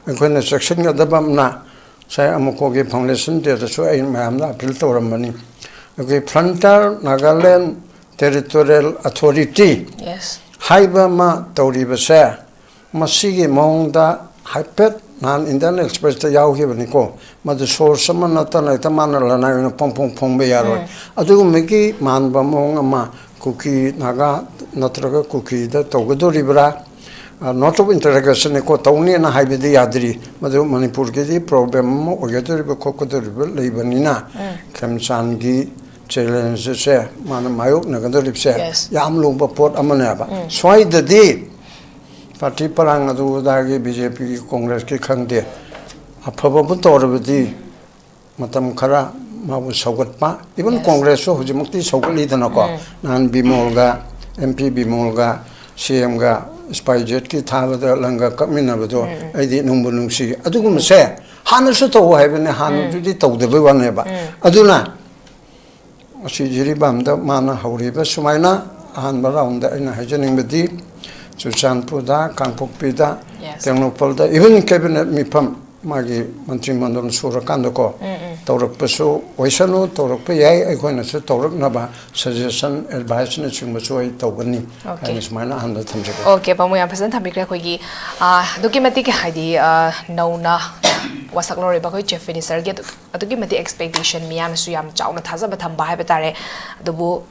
ꯑꯩꯈꯣꯏꯅ ꯆꯦꯛꯁꯤꯟꯒꯗꯕ ꯑꯃꯅ, ꯉꯁꯥꯏ ꯑꯃꯨꯛꯀꯣꯒꯤ foundation dayꯗꯁꯨ ꯑꯩ ꯃꯌꯥꯝꯗ appeal ꯇꯧꯔꯝꯕꯅꯤ꯫ ꯑꯩꯈꯣꯏ Frontier Nagaland Territorial Authority Yes. ꯍꯥꯏꯕ ꯑꯃ ꯇꯧꯔꯤꯕꯁꯦ, ꯃꯁꯤꯒꯤ ꯃꯑꯣꯡꯗ ꯍꯥꯏꯐꯦꯠ ꯅꯍꯥꯟ Indian Expressꯇ ꯌꯥꯎꯈꯤꯕꯅꯤꯀꯣ, ꯃꯗꯨ source ꯑꯃ ꯅꯠꯇꯅ ꯍꯦꯛꯇ ꯃꯥꯅ ꯂꯅꯥꯏ ꯑꯣꯏꯅ ꯐꯣꯡ ꯐꯣꯡ ꯐꯣꯡꯕ ꯌꯥꯔꯣꯏ꯫ ꯑꯗꯨꯒꯨꯝꯕꯒꯤ ꯃꯥꯟꯕ ꯃꯑꯣꯡ ꯑꯃ ꯀꯨꯀꯤ ꯅꯥꯒꯥ ꯅꯠꯇ꯭ꯔꯒ ꯀꯨꯀꯤꯗ ꯇꯧꯒꯗꯣꯔꯤꯕ꯭ꯔꯥ? ꯑ, note of interrogationꯅꯤꯀꯣ, ꯇꯧꯅꯦꯅ ꯍꯥꯏꯕꯗꯤ ꯌꯥꯗ꯭ꯔꯤ꯫ ꯃꯗꯨ ꯃꯅꯤꯄꯨꯔꯒꯤꯗꯤ problem ꯑꯃ ꯑꯣꯏꯒꯗꯧꯔꯤꯕ ꯈꯣꯠꯀꯗꯧꯔꯤꯕ ꯂꯩꯕꯅꯤꯅ, ꯈꯦꯝꯆꯥꯟꯒꯤ challengeꯁꯦ ꯃꯥꯅ ꯃꯥꯌꯣꯛꯅꯒꯗꯧꯔꯤꯕꯁꯦ Yes. ꯌꯥꯝ ꯂꯨꯕ ꯄꯣꯠ ꯑꯃꯅꯦꯕ꯫ ꯁ꯭ꯋꯥꯏꯗꯗꯤ party ꯄꯔꯥꯡ ꯑꯗꯨ ꯑꯗꯥꯒꯤ BJPꯒꯤ, Congressꯀꯤ ꯈꯪꯗꯦ, ꯑꯐꯕꯕꯨ ꯇꯧꯔꯕꯗꯤ ꯃꯇꯝ ꯈꯔ ꯃꯥꯕꯨ ꯁꯧꯒꯠꯄ, even Yes. Congressꯁꯨ ꯍꯧꯖꯤꯛꯃꯛꯇꯤ ꯁꯧꯒꯠꯂꯤꯗꯅꯀꯣ꯫ ꯅꯍꯥꯟ ꯕꯤꯃꯣꯜꯒ, MP ꯕꯤꯃꯣꯜꯒ CMꯒ SpiceJetꯀꯤ ꯊꯥꯕꯗ ꯂꯪꯒ ꯀꯛꯃꯤꯟꯅꯕꯗꯣ ꯑꯩꯗꯤ ꯅꯨꯡꯕꯨ ꯅꯨꯡꯁꯤ꯫ ꯑꯗꯨꯒꯨꯝꯕꯁꯦ ꯍꯥꯟꯅꯁꯨ ꯇꯧ ꯍꯥꯏꯕꯅꯦ, ꯍꯥꯟꯅꯗꯨꯗꯤ ꯇꯧꯗꯕꯩ ꯋꯥꯅꯦꯕ꯫ ꯑꯗꯨꯅ ꯑꯁꯤ ꯖꯤꯔꯤꯕꯥꯝꯗ ꯃꯥꯅ ꯍꯧꯔꯤꯕ ꯁꯨꯃꯥꯏꯅ ꯑꯍꯥꯟꯕ roundꯗ ꯑꯩꯅ ꯍꯥꯏꯖꯅꯤꯡꯕꯗꯤ ꯆꯨꯔꯆꯥꯟꯄꯨꯔꯗ, ꯀꯥꯡꯄꯣꯛꯄꯤꯗ, Yes. ꯇꯦꯡꯅꯧꯄꯜꯗ, even cabinet ꯃꯤꯐꯝ ꯃꯥꯒꯤ ꯃꯟꯇ꯭ꯔꯤ ꯃꯟꯗꯜ ꯁꯨꯔꯀꯥꯟꯗꯀꯣ ꯇꯧꯔꯛꯄꯁꯨ ꯑꯣꯏꯁꯅꯨ, ꯇꯧꯔꯛꯄ ꯌꯥꯏ, ꯑꯩꯈꯣꯏꯅꯁꯨ ꯇꯧꯔꯛꯅꯕ suggestion, adviceꯅꯆꯤꯡꯕꯁꯨ ꯑꯩ ꯇꯧꯒꯅꯤ Okay. ꯍꯥꯏꯅ ꯁꯨꯃꯥꯏꯅ ꯑꯍꯥꯟꯕ ꯊꯝꯖꯒꯦ꯫ Okay, ꯄꯥꯕꯨꯡ, ꯌꯥꯝ ꯐꯖꯅ ꯊꯝꯕꯤꯈ꯭ꯔꯦ꯫ ꯑꯩꯈꯣꯏꯒꯤ, ꯑ, ꯑꯗꯨꯛꯀꯤ ꯃꯇꯤꯛ, ꯍꯥꯏꯗꯤ, ꯑ, ꯅꯧꯅ ꯋꯥꯁꯛ ꯂꯧꯔꯤꯕ ꯑꯩꯈꯣꯏ Chief Ministerꯒꯤ ꯑꯗꯨ-, ꯑꯗꯨꯛꯀꯤ ꯃꯇꯤꯛ expectation, ꯃꯤꯌꯥꯝꯅꯁꯨ ꯌꯥꯝ ꯆꯥꯎꯅ ꯊꯥꯖꯕ ꯊꯝꯕ ꯍꯥꯏꯕ ꯇꯥꯔꯦ꯫ ꯑꯗꯨꯕꯨ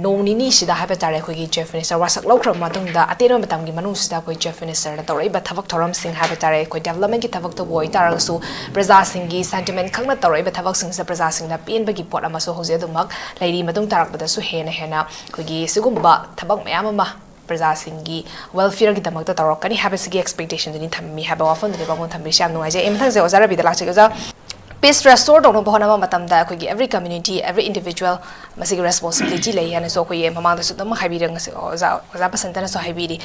ꯅꯣꯡ ꯅꯤꯅꯤꯁꯤꯗ ꯍꯥꯏꯕ ꯇꯥꯔꯦ, ꯑꯩꯈꯣꯏꯒꯤ Chief Minister ꯋꯥꯁꯛ ꯂꯧꯈ꯭ꯔꯕ ꯃꯇꯨꯡꯗ ꯑꯇꯦꯟꯕ ꯃꯇꯝꯒꯤ ꯃꯅꯨꯡꯁꯤꯗ ꯑꯩꯈꯣꯏ Chief Ministerꯅ ꯇꯧꯔꯛꯏꯕ ꯊꯕꯛ ꯊꯧꯔꯝꯁꯤꯡ ꯍꯥꯏꯕ ꯇꯥꯔꯦ, ꯑꯩꯈꯣꯏ developmentꯀꯤ ꯊꯕꯛꯇꯕꯨ ꯑꯣꯏꯇꯥꯔꯒꯁꯨ, ꯄ꯭ꯔꯖꯥꯁꯤꯡꯒꯤ sentiment ꯈꯪꯅ ꯇꯧꯔꯛꯏꯕ ꯊꯕꯛꯁꯤꯡꯁꯤꯗ ꯄ꯭ꯔꯖꯥꯁꯤꯡꯅ ꯄꯦꯟꯕꯒꯤ ꯄꯣꯠ ꯑꯃꯁꯨ ꯍꯧꯖꯤꯛ ꯑꯗꯨꯃꯛ ꯂꯩꯔꯤ꯫ ꯃꯇꯨꯡ ꯇꯥꯔꯛꯄꯗꯁꯨ ꯍꯦꯟꯅ ꯍꯦꯟꯅ ꯑꯩꯈꯣꯏꯒꯤ ꯁꯤꯒꯨꯝꯕ ꯊꯕꯛ ꯃꯌꯥꯝ ꯑꯃ ꯄ꯭ꯔꯖꯥꯁꯤꯡꯒꯤ welfareꯒꯤꯗꯃꯛꯇ ꯇꯧꯔꯛꯀꯅꯤ ꯍꯥꯏꯕꯁꯤꯒꯤ expectationꯗꯨꯅꯤ ꯊꯝꯃꯤ ꯍꯥꯏꯕ ꯋꯥꯐꯝꯗꯨꯅꯤ ꯄꯥꯕꯨꯡ ꯊꯝꯕꯤꯔꯤꯁꯤ꯫ ꯌꯥꯝ ꯅꯨꯡꯉꯥꯏꯖꯩ꯫ ꯑꯩ ꯃꯊꯪꯁꯦ ꯑꯣꯖꯥ ꯔꯕꯤꯗ ꯂꯥꯛꯆꯒꯦ꯫ ꯑꯣꯖꯥ, peace restore ꯇꯧꯅꯕ ꯍꯣꯠꯅꯕ ꯃꯇꯝꯗ ꯑꯩꯈꯣꯏꯒꯤ every community, every individual ꯃꯁꯤꯒꯤ responsibility ꯂꯩ ꯍꯥꯏꯅꯁꯨ ꯑꯩꯈꯣꯏꯒꯤ ꯃꯃꯥꯡꯗꯁꯨ ꯑꯗꯨꯝ ꯍꯥꯏꯕꯤꯔꯛ-, ꯉꯁꯤ ꯑꯣꯖꯥ, ꯑꯣꯖꯥ ꯕꯁꯟꯇꯅꯁꯨ ꯍꯥꯏꯕꯤꯔꯤ꯫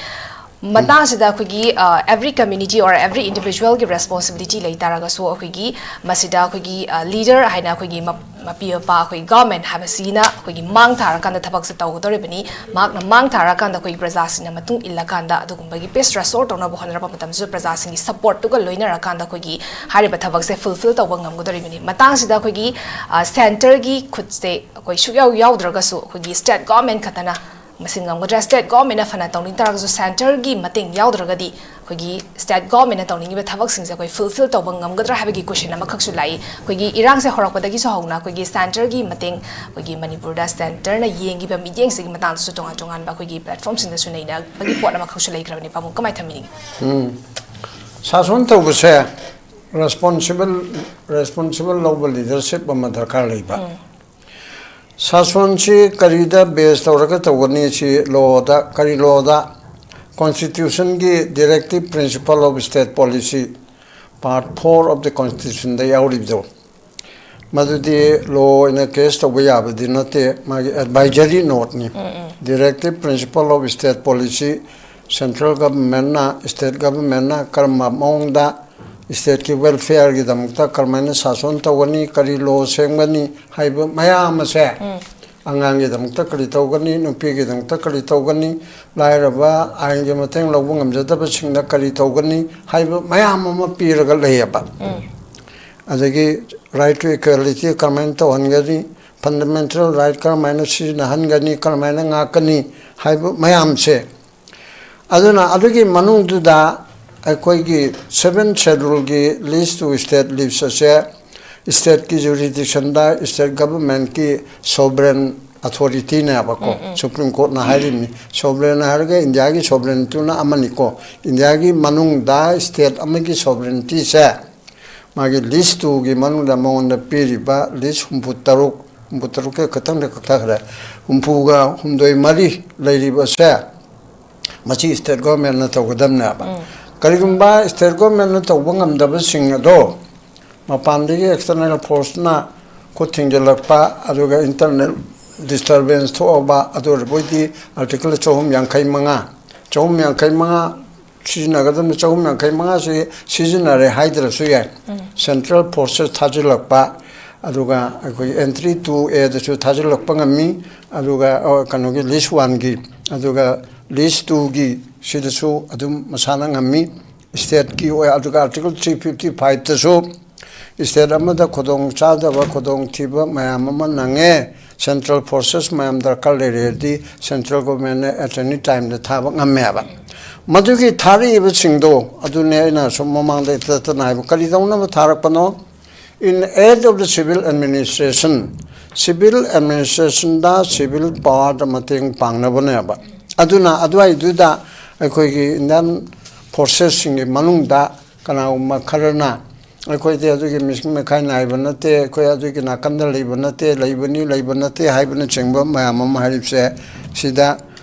ꯃꯇꯥꯡꯁꯤꯗ ꯑꯩꯈꯣꯏꯒꯤ ꯑ, every community or every individualꯒꯤ responsibility ꯂꯩ ꯇꯥꯔꯒꯁꯨ, ꯑꯩꯈꯣꯏꯒꯤ ꯃꯁꯤꯗ ꯑꯩꯈꯣꯏꯒꯤ ꯑ, leader ꯍꯥꯏꯅ ꯑꯩꯈꯣꯏꯒꯤ ꯃꯞ- ꯃꯄꯤ ꯃꯄꯥ, ꯑꯩꯈꯣꯏ government ꯍꯥꯏꯕꯁꯤꯅ ꯑꯩꯈꯣꯏꯒꯤ ꯃꯥꯡ ꯊꯥꯔꯀꯥꯟꯗ ꯊꯕꯛꯁꯦ ꯇꯧꯒꯗꯧꯔꯤꯕꯅꯤ꯫ ꯃꯍꯥꯛꯅ ꯃꯥꯡ ꯊꯥꯔꯀꯥꯟꯗ ꯑꯩꯈꯣꯏꯒꯤ ꯄ꯭ꯔꯖꯥꯁꯤꯡꯅ ꯃꯇꯨꯡ ꯏꯜꯂꯀꯥꯟꯗ ꯑꯗꯨꯒꯨꯝꯕꯒꯤ peace restore ꯇꯧꯅꯕ ꯍꯣꯠꯅꯔꯛꯄ ꯃꯇꯝꯗꯁꯨ ꯄ꯭ꯔꯖꯥꯁꯤꯡꯒꯤ supportꯇꯨꯒ ꯂꯣꯏꯅꯔꯀꯥꯟꯗ ꯑꯩꯈꯣꯏꯒꯤ ꯍꯥꯏꯔꯤꯕ ꯊꯕꯛꯁꯦ fulfil ꯇꯧꯕ ꯉꯝꯒꯗꯧꯔꯤꯕꯅꯤ꯫ ꯃꯇꯥꯡꯁꯤꯗ ꯑꯩꯈꯣꯏꯒꯤ ꯑ, centreꯒꯤ ꯈꯨꯠꯁꯦ ꯑꯩꯈꯣꯏ ꯁꯨꯛꯌꯥꯎ ꯌꯥꯎꯗ꯭ꯔꯒꯁꯨ ꯑꯩꯈꯣꯏꯒꯤ state government ꯈꯛꯇꯅ ꯃꯁꯤ ꯉꯝꯒꯗ꯭ꯔꯥ? State governmentꯅ ꯐꯅ ꯇꯧꯅꯤꯡ ꯇꯥꯔꯒꯁꯨ centreꯒꯤ ꯃꯇꯦꯡ ꯌꯥꯎꯗ꯭ꯔꯒꯗꯤ ꯑꯩꯈꯣꯏꯒꯤ state governmentꯅ ꯇꯧꯅꯤꯡꯉꯤꯕ ꯊꯕꯛꯁꯤꯡꯁꯦ ꯑꯩꯈꯣꯏ fulfil ꯇꯧꯕ ꯉꯝꯒꯗ꯭ꯔꯥ ꯍꯥꯏꯕꯒꯤ question ꯑꯃꯈꯛꯁꯨ ꯂꯥꯛꯏ꯫ ꯑꯩꯈꯣꯏꯒꯤ ꯏꯔꯥꯡꯁꯦ ꯍꯧꯔꯛꯄꯗꯒꯤꯁꯨ ꯍꯧꯅ ꯑꯩꯈꯣꯏꯒꯤ centreꯒꯤ ꯃꯇꯦꯡ, ꯑꯩꯈꯣꯏꯒꯤ ꯃꯅꯤꯄꯨꯔꯗ centreꯅ ꯌꯦꯡꯈꯤꯕ ꯃꯤꯠꯌꯦꯡꯁꯤꯒꯤ ꯃꯇꯥꯡꯗꯁꯨ ꯇꯣꯉꯥꯟ ꯇꯣꯉꯥꯟꯕ ꯑꯩꯈꯣꯏꯒꯤ platformꯁꯤꯡꯗꯁꯨ ꯅꯩꯅꯕꯒꯤ ꯄꯣꯠ ꯑꯃꯈꯛꯁꯨ ꯂꯩꯈ꯭ꯔꯕꯅꯤ꯫ ꯄꯥꯕꯨꯡ, ꯀꯃꯥꯏꯅ ꯊꯝꯕꯤꯅꯤꯡꯉꯤ? ꯁꯥꯁꯣꯟ ꯇꯧꯕꯁꯦ responsible responsible ꯂꯧꯕ leadership ꯑꯃ ꯗꯔꯀꯥꯔ ꯂꯩꯕ꯫ ꯁꯥꯁꯣꯟꯁꯤ ꯀꯔꯤꯗ base ꯇꯧꯔꯒ ꯇꯧꯒꯅꯤ? ꯁꯤ lawꯗ, ꯀꯔꯤ lawꯗ? Constitutionꯒꯤ directive principle of state policy, part four of the Constitutionꯗ ꯌꯥꯎꯔꯤꯕꯗꯣ, ꯃꯗꯨꯗꯤ law ꯑꯣꯏꯅ case ꯇꯧꯕ ꯌꯥꯕꯗꯤ ꯅꯠꯇꯦ, ꯃꯥꯒꯤ advisory noteꯅꯤ꯫ Directive principle of state policy, central governmentꯅ, state governmentꯅ ꯀꯔꯝꯕ ꯃꯑꯣꯡꯗ stateꯀꯤ welfareꯒꯤꯗꯃꯛꯇ ꯀꯔꯝꯍꯥꯏꯅ ꯁꯥꯁꯣꯟ ꯇꯧꯒꯅꯤ, ꯀꯔꯤ law ꯁꯦꯝꯒꯅꯤ ꯍꯥꯏꯕ ꯃꯌꯥꯝ ꯑꯁꯦ, ꯑꯉꯥꯡꯒꯤꯗꯃꯛꯇ ꯀꯔꯤ ꯇꯧꯒꯅꯤ, ꯅꯨꯄꯤꯒꯤꯗꯃꯛꯇ ꯀꯔꯤ ꯇꯧꯒꯅꯤ, ꯂꯥꯏꯔꯕ ꯑꯥꯏꯟꯒꯤ ꯃꯇꯦꯡ ꯂꯧꯕ ꯉꯝꯖꯗꯕꯁꯤꯡꯗ ꯀꯔꯤ ꯇꯧꯒꯅꯤ ꯍꯥꯏꯕ ꯃꯌꯥꯝ ꯑꯃ ꯄꯤꯔꯒ ꯂꯩꯌꯦꯕ꯫ ꯑꯗꯒꯤ right to equality ꯀꯔꯝꯍꯥꯏꯅ ꯇꯧꯍꯟꯒꯅꯤ, fundamental right ꯀꯔꯝꯍꯥꯏꯅ ꯁꯤꯖꯤꯟꯅꯍꯟꯒꯅꯤ, ꯀꯔꯝꯍꯥꯏꯅ ꯉꯥꯛꯀꯅꯤ ꯍꯥꯏꯕ ꯃꯌꯥꯝꯁꯦ꯫ ꯑꯗꯨꯅ ꯑꯗꯨꯒꯤ ꯃꯅꯨꯡꯗꯨꯗ ꯑꯩꯈꯣꯏꯒꯤ seventh scheduleꯒꯤ lease to state lease ꯑꯁꯦ stateꯀꯤ jurisdictionꯗ state governmentꯀꯤ sovereign authorityꯅꯦꯕꯀꯣ꯫ Supreme Courtꯅ ꯍꯥꯏꯔꯤꯕꯅꯤ, sovereign ꯍꯥꯏꯔꯒ ꯏꯟꯗꯤꯌꯥꯒꯤ sovereigntyꯗꯨꯅ ꯑꯃꯅꯤꯀꯣ꯫ ꯏꯟꯗꯤꯌꯥꯒꯤ ꯃꯅꯨꯡꯗ state ꯑꯃꯒꯤ sovereigntyꯁꯦ ꯃꯥꯒꯤ lease twoꯒꯤ ꯃꯅꯨꯡꯗ ꯃꯉꯣꯟꯗ ꯄꯤꯔꯤꯕ lease ꯍꯨꯝꯐꯨ ꯇꯔꯨꯛ, ꯍꯨꯝꯐꯨ ꯇꯔꯨꯛꯀ ꯈꯛꯇꯪꯗ ꯀꯛꯊꯈ꯭ꯔꯦ, ꯍꯨꯝꯐꯨꯒ ꯍꯨꯝꯗꯣꯏ ꯃꯔꯤ ꯂꯩꯔꯤꯕꯁꯦ, ꯃꯁꯤ state governmentꯅ ꯇꯧꯒꯗꯕꯅꯦꯕ꯫ ꯀꯔꯤꯒꯨꯝꯕ state governmentꯅ ꯇꯧꯕ ꯉꯝꯗꯕꯁꯤꯡ ꯑꯗꯣ ꯃꯄꯥꯟꯗꯒꯤ external forceꯅ ꯈꯨꯠ ꯊꯤꯡꯖꯤꯜꯂꯛꯄ, ꯑꯗꯨꯒ internal disturbance ꯊꯣꯛꯑꯕ, ꯑꯗꯨ ꯑꯣꯏꯔꯕꯣꯏꯗꯤ article ꯆꯍꯨꯝ ꯌꯥꯡꯈꯩ ꯃꯉꯥ ꯆꯍꯨꯝ ꯌꯥꯡꯈꯩ ꯃꯉꯥ ꯁꯤꯖꯤꯟꯅꯒꯗꯕꯅꯤ, ꯆꯍꯨꯝ ꯌꯥꯡꯈꯩ ꯃꯉꯥꯁꯤ ꯁꯤꯖꯤꯟꯅꯔꯦ ꯍꯥꯏꯗ꯭ꯔꯁꯨ ꯌꯥꯏ꯫ ꯁꯦꯟꯇ꯭ꯔꯦꯜ ꯐꯣꯔꯁꯦꯁ ꯊꯥꯖꯤꯜꯂꯛꯄ, ꯑꯗꯨꯒ ꯑꯩꯈꯣꯏ ꯑꯦꯟꯇ꯭ꯔꯤ ꯇꯨ ꯑꯦꯗꯁꯨ ꯊꯥꯖꯤꯜꯂꯛꯄ ꯉꯝꯃꯤ, ꯑꯗꯨꯒ ꯑ, ꯀꯩꯅꯣꯒꯤ ꯂꯤꯁ ꯋꯥꯟꯒꯤ, ꯑꯗꯨꯒ ꯂꯤꯁ ꯇꯨꯒꯤ ꯁꯤꯗꯁꯨ ꯑꯗꯨꯝ ꯃꯁꯥꯅ ꯉꯝꯃꯤ꯫ ꯁ꯭ꯇꯦꯠꯀꯤ ꯑꯣꯏ, ꯑꯗꯨꯒ ꯑꯥꯔꯇꯤꯀꯜ ꯊ꯭ꯔꯤ ꯐꯤꯐꯇꯤ ꯐꯥꯏꯚꯇꯁꯨ ꯁ꯭ꯇꯦꯠ ꯑꯃꯗ ꯈꯨꯗꯣꯡ ꯆꯥꯗꯕ, ꯈꯨꯗꯣꯡ ꯊꯤꯕ ꯃꯌꯥꯝ ꯑꯃ ꯅꯪꯉꯦ, ꯁꯦꯟꯇ꯭ꯔꯦꯜ ꯐꯣꯔꯁꯦꯁ ꯃꯌꯥꯝ ꯗꯔꯀꯥꯔ ꯂꯩꯔꯦꯗꯤ ꯁꯦꯟꯇ꯭ꯔꯦꯜ ꯒꯣꯚꯔꯟꯃꯦꯟꯅ ꯑꯦꯠ ꯑꯦꯅꯤ ꯇꯥꯏꯝꯗ ꯊꯥꯕ ꯉꯝꯃꯦꯕ꯫ ꯃꯗꯨꯒꯤ ꯊꯥꯔꯛꯏꯕꯁꯤꯡꯗꯣ ꯑꯗꯨꯅꯦ ꯑꯩꯅ ꯁꯨꯝ ꯃꯃꯥꯡꯗ ꯏꯇꯠꯇꯅ ꯍꯥꯏꯕ, ꯀꯔꯤꯗꯧꯅꯕ ꯊꯥꯔꯛꯄꯅꯣ? In aid of the civil administration, civil ꯑꯦꯗꯃꯤꯅꯤꯁꯇ꯭ꯔꯦꯁꯟꯗ ꯁꯤꯚꯤꯜ ꯄꯥꯋꯔꯗ ꯃꯇꯦꯡ ꯄꯥꯡꯅꯕꯅꯦꯕ꯫ ꯑꯗꯨꯅ ꯑꯗꯨꯋꯥꯏꯗꯨꯗ ꯑꯩꯈꯣꯏꯒꯤ ꯏꯟꯗꯤꯌꯥꯟ ꯐꯣꯔꯁꯦꯁꯁꯤꯡꯒꯤ ꯃꯅꯨꯡꯗ ꯀꯅꯥꯒꯨꯝꯕ ꯈꯔꯅ ꯑꯩꯈꯣꯏꯗꯤ ꯑꯗꯨꯒꯤ ꯃꯤꯁꯤꯡ ꯃꯈꯥꯏ ꯅꯥꯏꯕ ꯅꯠꯇꯦ, ꯑꯩꯈꯣꯏ ꯑꯗꯨꯒꯤ ꯅꯥꯀꯟꯗ ꯂꯩꯕ ꯅꯠꯇꯦ, ꯂꯩꯕꯅꯤ ꯂꯩꯕ ꯅꯠꯇꯦ ꯍꯥꯏꯕꯅꯆꯤꯡꯕ ꯃꯌꯥꯝ ꯑꯃ ꯍꯥꯏꯔꯤꯕꯁꯦ, ꯁꯤꯗ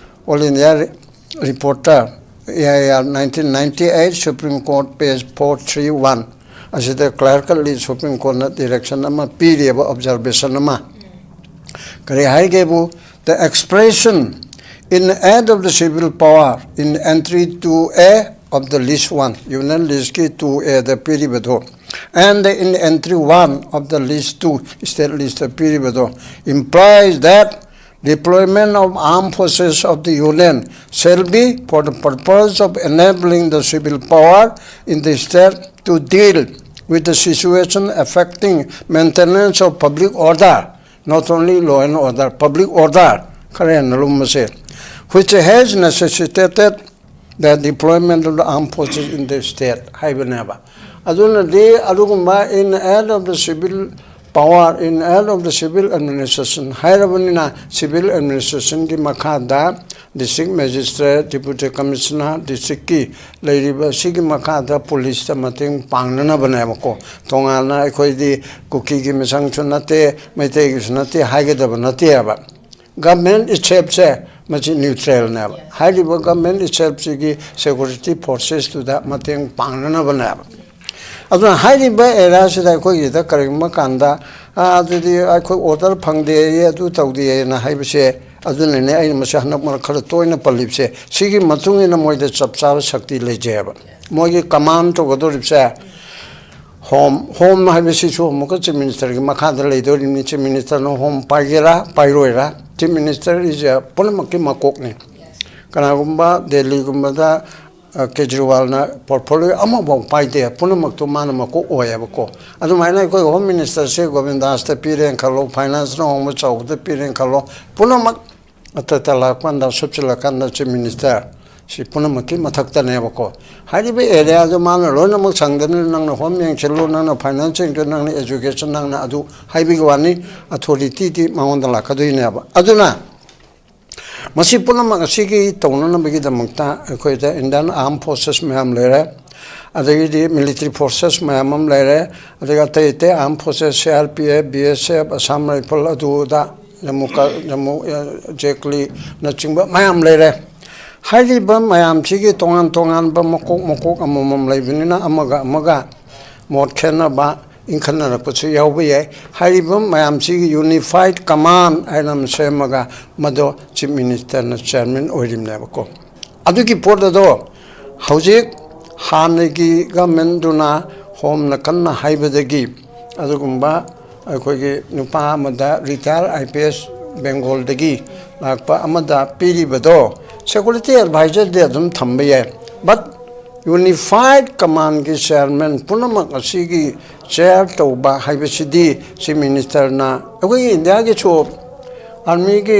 All India Reporter, A I R, nineteen ninety-eight, Supreme Court, page four three one, ꯑꯁꯤꯗ clear cutly Supreme Courtꯅ direction ꯑꯃ ꯄꯤꯔꯤꯑꯕ, observation ꯑꯃ꯫ ꯀꯔꯤ ꯍꯥꯏꯒꯦꯕꯨ, the expression "in aid of the civil power" in entry two A of the list one, Union listꯀꯤ two Aꯗ ꯄꯤꯔꯤꯕꯗꯣ, and in entry one of the list two, state listꯇ ꯄꯤꯔꯤꯕꯗꯣ, implies that deployment of armed forces of the Union shall be for the purpose of enabling the civil power in the state to deal with the situation affecting maintenance of public order, not only law and order, public order, ꯈꯔ ꯍꯦꯟꯅ ꯂꯨꯝꯕꯁꯦ, which has necessitated the deployment of the armed forces in the state ꯍꯥꯏꯕꯅꯦꯕ꯫ ꯑꯗꯨꯅꯗꯤ ꯑꯗꯨꯒꯨꯝꯕ "in aid of the civil power, in aid of the civil administration" ꯍꯥꯏꯔꯕꯅꯤꯅ, civil administrationꯒꯤ ꯃꯈꯥꯗ district magistrate, deputy commissioner, districtꯀꯤ ꯂꯩꯔꯤꯕ ꯑꯁꯤꯒꯤ ꯃꯈꯥꯗ ꯄꯨꯂꯤꯁꯇ ꯃꯇꯦꯡ ꯄꯥꯡꯅꯅꯕꯅꯦꯕꯀꯣ꯫ ꯇꯣꯉꯥꯟꯅ ꯑꯩꯈꯣꯏꯗꯤ ꯀꯨꯀꯤꯒꯤ ꯃꯤꯁꯪꯁꯨ ꯅꯠꯇꯦ, ꯃꯩꯇꯩꯒꯤꯁꯨ ꯅꯠꯇꯦ ꯍꯥꯏꯒꯗꯕ ꯅꯠꯇꯦꯕ꯫ Government itselfꯁꯦ ꯃꯁꯤ neutralꯅꯦꯕ꯫ ꯍꯥꯏꯔꯤꯕ government itselfꯁꯤꯒꯤ security forcesꯇꯨꯗ ꯃꯇꯦꯡ ꯄꯥꯡꯅꯅꯕꯅꯦꯕ꯫ ꯑꯗꯨꯅ ꯍꯥꯏꯔꯤꯕ areaꯁꯤꯗ ꯑꯩꯈꯣꯏꯒꯤꯗ ꯀꯔꯤꯒꯨꯝꯕ ꯀꯥꯟꯗ, "ꯑꯥ, ꯑꯗꯨꯗꯤ ꯑꯩꯈꯣꯏ order ꯐꯪꯗꯦ, ꯑꯗꯨ ꯇꯧꯗꯦꯅ" ꯍꯥꯏꯕꯁꯦ ꯑꯗꯨꯅꯅꯦ ꯑꯩꯅ ꯃꯁꯤ ꯍꯟꯗꯛ ꯃꯔꯛ ꯈꯔ ꯇꯣꯏꯅ ꯄꯜꯂꯤꯕꯁꯦ꯫ ꯁꯤꯒꯤ ꯃꯇꯨꯡ ꯏꯟꯅ ꯃꯣꯏꯗ ꯆꯞ ꯆꯥꯕ ꯁꯛꯇꯤ ꯂꯩꯖꯩ ꯍꯥꯏꯕ꯫ ꯃꯣꯏꯒꯤ ꯀꯃꯥꯟ ꯇꯧꯒꯗꯧꯔꯤꯕꯁꯦ ꯍꯣꯝ, ꯍꯣꯝ ꯍꯥꯏꯕꯁꯤꯁꯨ ꯑꯃꯨꯛꯀ ꯆꯤꯐ ꯃꯤꯅꯤꯁꯇꯔꯒꯤ ꯃꯈꯥꯗ ꯂꯩꯗꯣꯔꯤꯕꯅꯤ꯫ ꯆꯤꯐ ꯃꯤꯅꯤꯁꯇꯔꯅ ꯍꯣꯝ ꯄꯥꯏꯒꯦꯔꯥ ꯄꯥꯏꯔꯣꯏꯔꯥ, ꯆꯤꯐ ꯃꯤꯅꯤꯁꯇꯔ ꯏꯁ ꯄꯨꯝꯅꯃꯛꯀꯤ ꯃꯀꯣꯛꯅꯤ꯫ ꯀꯅꯥꯒꯨꯝꯕ ꯗꯦꯜꯂꯤꯒꯨꯝꯕꯗ ꯑ, ꯀꯦꯖꯔꯤꯋꯥꯜꯅ ꯄꯣꯔꯠꯐꯣꯂꯤꯑꯣ ꯑꯃꯐꯥꯎ ꯄꯥꯏꯗꯦ, ꯄꯨꯝꯅꯃꯛꯇꯨ ꯃꯥꯅ ꯃꯀꯣꯛ ꯑꯣꯏꯌꯦꯕꯀꯣ꯫ ꯑꯗꯨꯃꯥꯏꯅ ꯑꯩꯈꯣꯏ ꯍꯣꯝ ꯃꯤꯅꯤꯁꯇꯔꯁꯦ ꯒꯣꯕꯤꯟꯗꯥꯁꯇ ꯄꯤꯔꯦꯅ ꯈꯜꯂꯣ, ꯐꯥꯏꯅꯥꯟꯁꯅ ꯍꯣꯡꯕ ꯆꯥꯎꯕꯗ ꯄꯤꯔꯦꯅ ꯈꯜꯂꯣ, ꯄꯨꯝꯅꯃꯛ ꯑꯇꯇ ꯂꯥꯛꯄ ꯀꯥꯟꯗ, ꯁꯨꯞꯆꯤꯜꯂꯀꯥꯟꯗ ꯆꯤꯐ ꯃꯤꯅꯤꯁꯇꯔ ꯁꯤ ꯄꯨꯝꯅꯃꯛꯀꯤ ꯃꯊꯛꯇꯅꯦꯕꯀꯣ꯫ ꯍꯥꯏꯔꯤꯕ ꯑꯦꯔꯤꯌꯥꯗꯣ ꯃꯥꯅ ꯂꯣꯏꯅꯃꯛ ꯁꯪꯗꯅ, ꯅꯪꯅ ꯍꯣꯝ ꯌꯦꯡꯁꯤꯜꯂꯨ, ꯅꯪꯅ ꯐꯥꯏꯅꯥꯟꯁ ꯌꯦꯡꯁꯤꯜꯂꯨ, ꯅꯪꯅ ꯑꯦꯖꯨꯀꯦꯁꯟ, ꯅꯪꯅ ꯑꯗꯨ ꯍꯥꯏꯕꯒꯤ ꯋꯥꯅꯤ꯫ ꯑꯊꯣꯔꯤꯇꯤꯗꯤ ꯃꯉꯣꯟꯗ ꯂꯥꯛꯀꯗꯣꯏꯅꯦꯕ꯫ ꯑꯗꯨꯅ ꯃꯁꯤ ꯄꯨꯝꯅꯃꯛ ꯑꯁꯤꯒꯤ ꯇꯧꯅꯅꯕꯒꯤꯗꯃꯛꯇ ꯑꯩꯈꯣꯏꯗ ꯏꯟꯗꯤꯌꯥꯟ ꯑꯥꯔꯝ ꯐꯣꯔꯁꯦꯁ ꯃꯌꯥꯝ ꯂꯩꯔꯦ, ꯑꯗꯒꯤꯗꯤ ꯃꯤꯂꯤꯇꯔꯤ ꯐꯣꯔꯁꯦꯁ ꯃꯌꯥꯝ ꯑꯃ ꯂꯩꯔꯦ, ꯑꯗꯒꯤ ꯑꯇꯩ ꯑꯇꯩ armed forces, C R P F, B S F, Assam rifles, ꯑꯗꯨ ꯑꯗꯥ, ꯖꯝꯃꯨ ꯀ-, ꯖꯝꯃꯨ, ꯑ, ꯖꯦꯀꯂꯤꯅꯆꯤꯡꯕ ꯃꯌꯥꯝ ꯂꯩꯔꯦ꯫ ꯍꯥꯏꯔꯤꯕ ꯃꯌꯥꯝꯁꯤꯒꯤ ꯇꯣꯉꯥꯟ ꯇꯣꯉꯥꯟꯕ ꯃꯀꯣꯛ ꯃꯀꯣꯛ ꯑꯃꯃꯝ ꯂꯩꯕꯅꯤꯅ ꯑꯃꯒ ꯑꯃꯒ ꯃꯣꯠ ꯈꯦꯠꯅꯕ, ꯏꯟꯈꯠꯅꯔꯛꯄꯁꯨ ꯌꯥꯎꯕ ꯌꯥꯏ꯫ ꯍꯥꯏꯔꯤꯕ ꯃꯌꯥꯝꯁꯤꯒꯤ ꯌꯨꯅꯤꯐꯥꯏꯠ ꯀꯃꯥꯟ ꯍꯥꯏꯅ ꯑꯃ ꯁꯦꯝꯃꯒ ꯃꯗꯣ ꯆꯤꯐ ꯃꯤꯅꯤꯁꯇꯔꯅ ꯆꯤꯌꯔꯃꯦꯟ ꯑꯣꯏꯔꯤꯕꯅꯦꯕꯀꯣ꯫ ꯑꯗꯨꯒꯤ ꯄꯣꯠ ꯑꯗꯣ ꯍꯧꯖꯤꯛ ꯍꯥꯟꯅꯒꯤ ꯒꯃꯦꯟꯗꯨꯅ ꯍꯣꯝꯅ ꯀꯟꯅ ꯍꯥꯏꯕꯗꯒꯤ ꯑꯗꯨꯒꯨꯝꯕ ꯑꯩꯈꯣꯏꯒꯤ ꯅꯨꯄꯥ ꯑꯃꯗ ꯔꯤꯇꯥꯌꯔ ꯑꯥꯏ ꯄꯤ ꯑꯦꯁ ꯕꯦꯡꯒꯣꯜꯗꯒꯤ ꯂꯥꯛꯄ ꯑꯃꯗ ꯄꯤꯔꯤꯕꯗꯣ ꯁꯦꯀꯨꯔꯤꯇꯤ ꯑꯦꯗꯚꯥꯏꯖꯔꯗꯤ ꯑꯗꯨꯝ ꯊꯝꯕ ꯌꯥꯏ, ꯕꯠ ꯌꯨꯅꯤꯐꯥꯏꯠ ꯀꯃꯥꯟꯒꯤ ꯆꯤꯌꯔꯃꯦꯟ ꯄꯨꯝꯅꯃꯛ ꯑꯁꯤꯒꯤ ꯆꯤꯌꯔ ꯇꯧꯕ ꯍꯥꯏꯕꯁꯤꯗꯤ ꯆꯤꯐ ꯃꯤꯅꯤꯁꯇꯔꯅ, ꯑꯩꯈꯣꯏꯒꯤ ꯏꯟꯗꯤꯌꯥꯒꯤꯁꯨ ꯑꯥꯔꯃꯤꯒꯤ,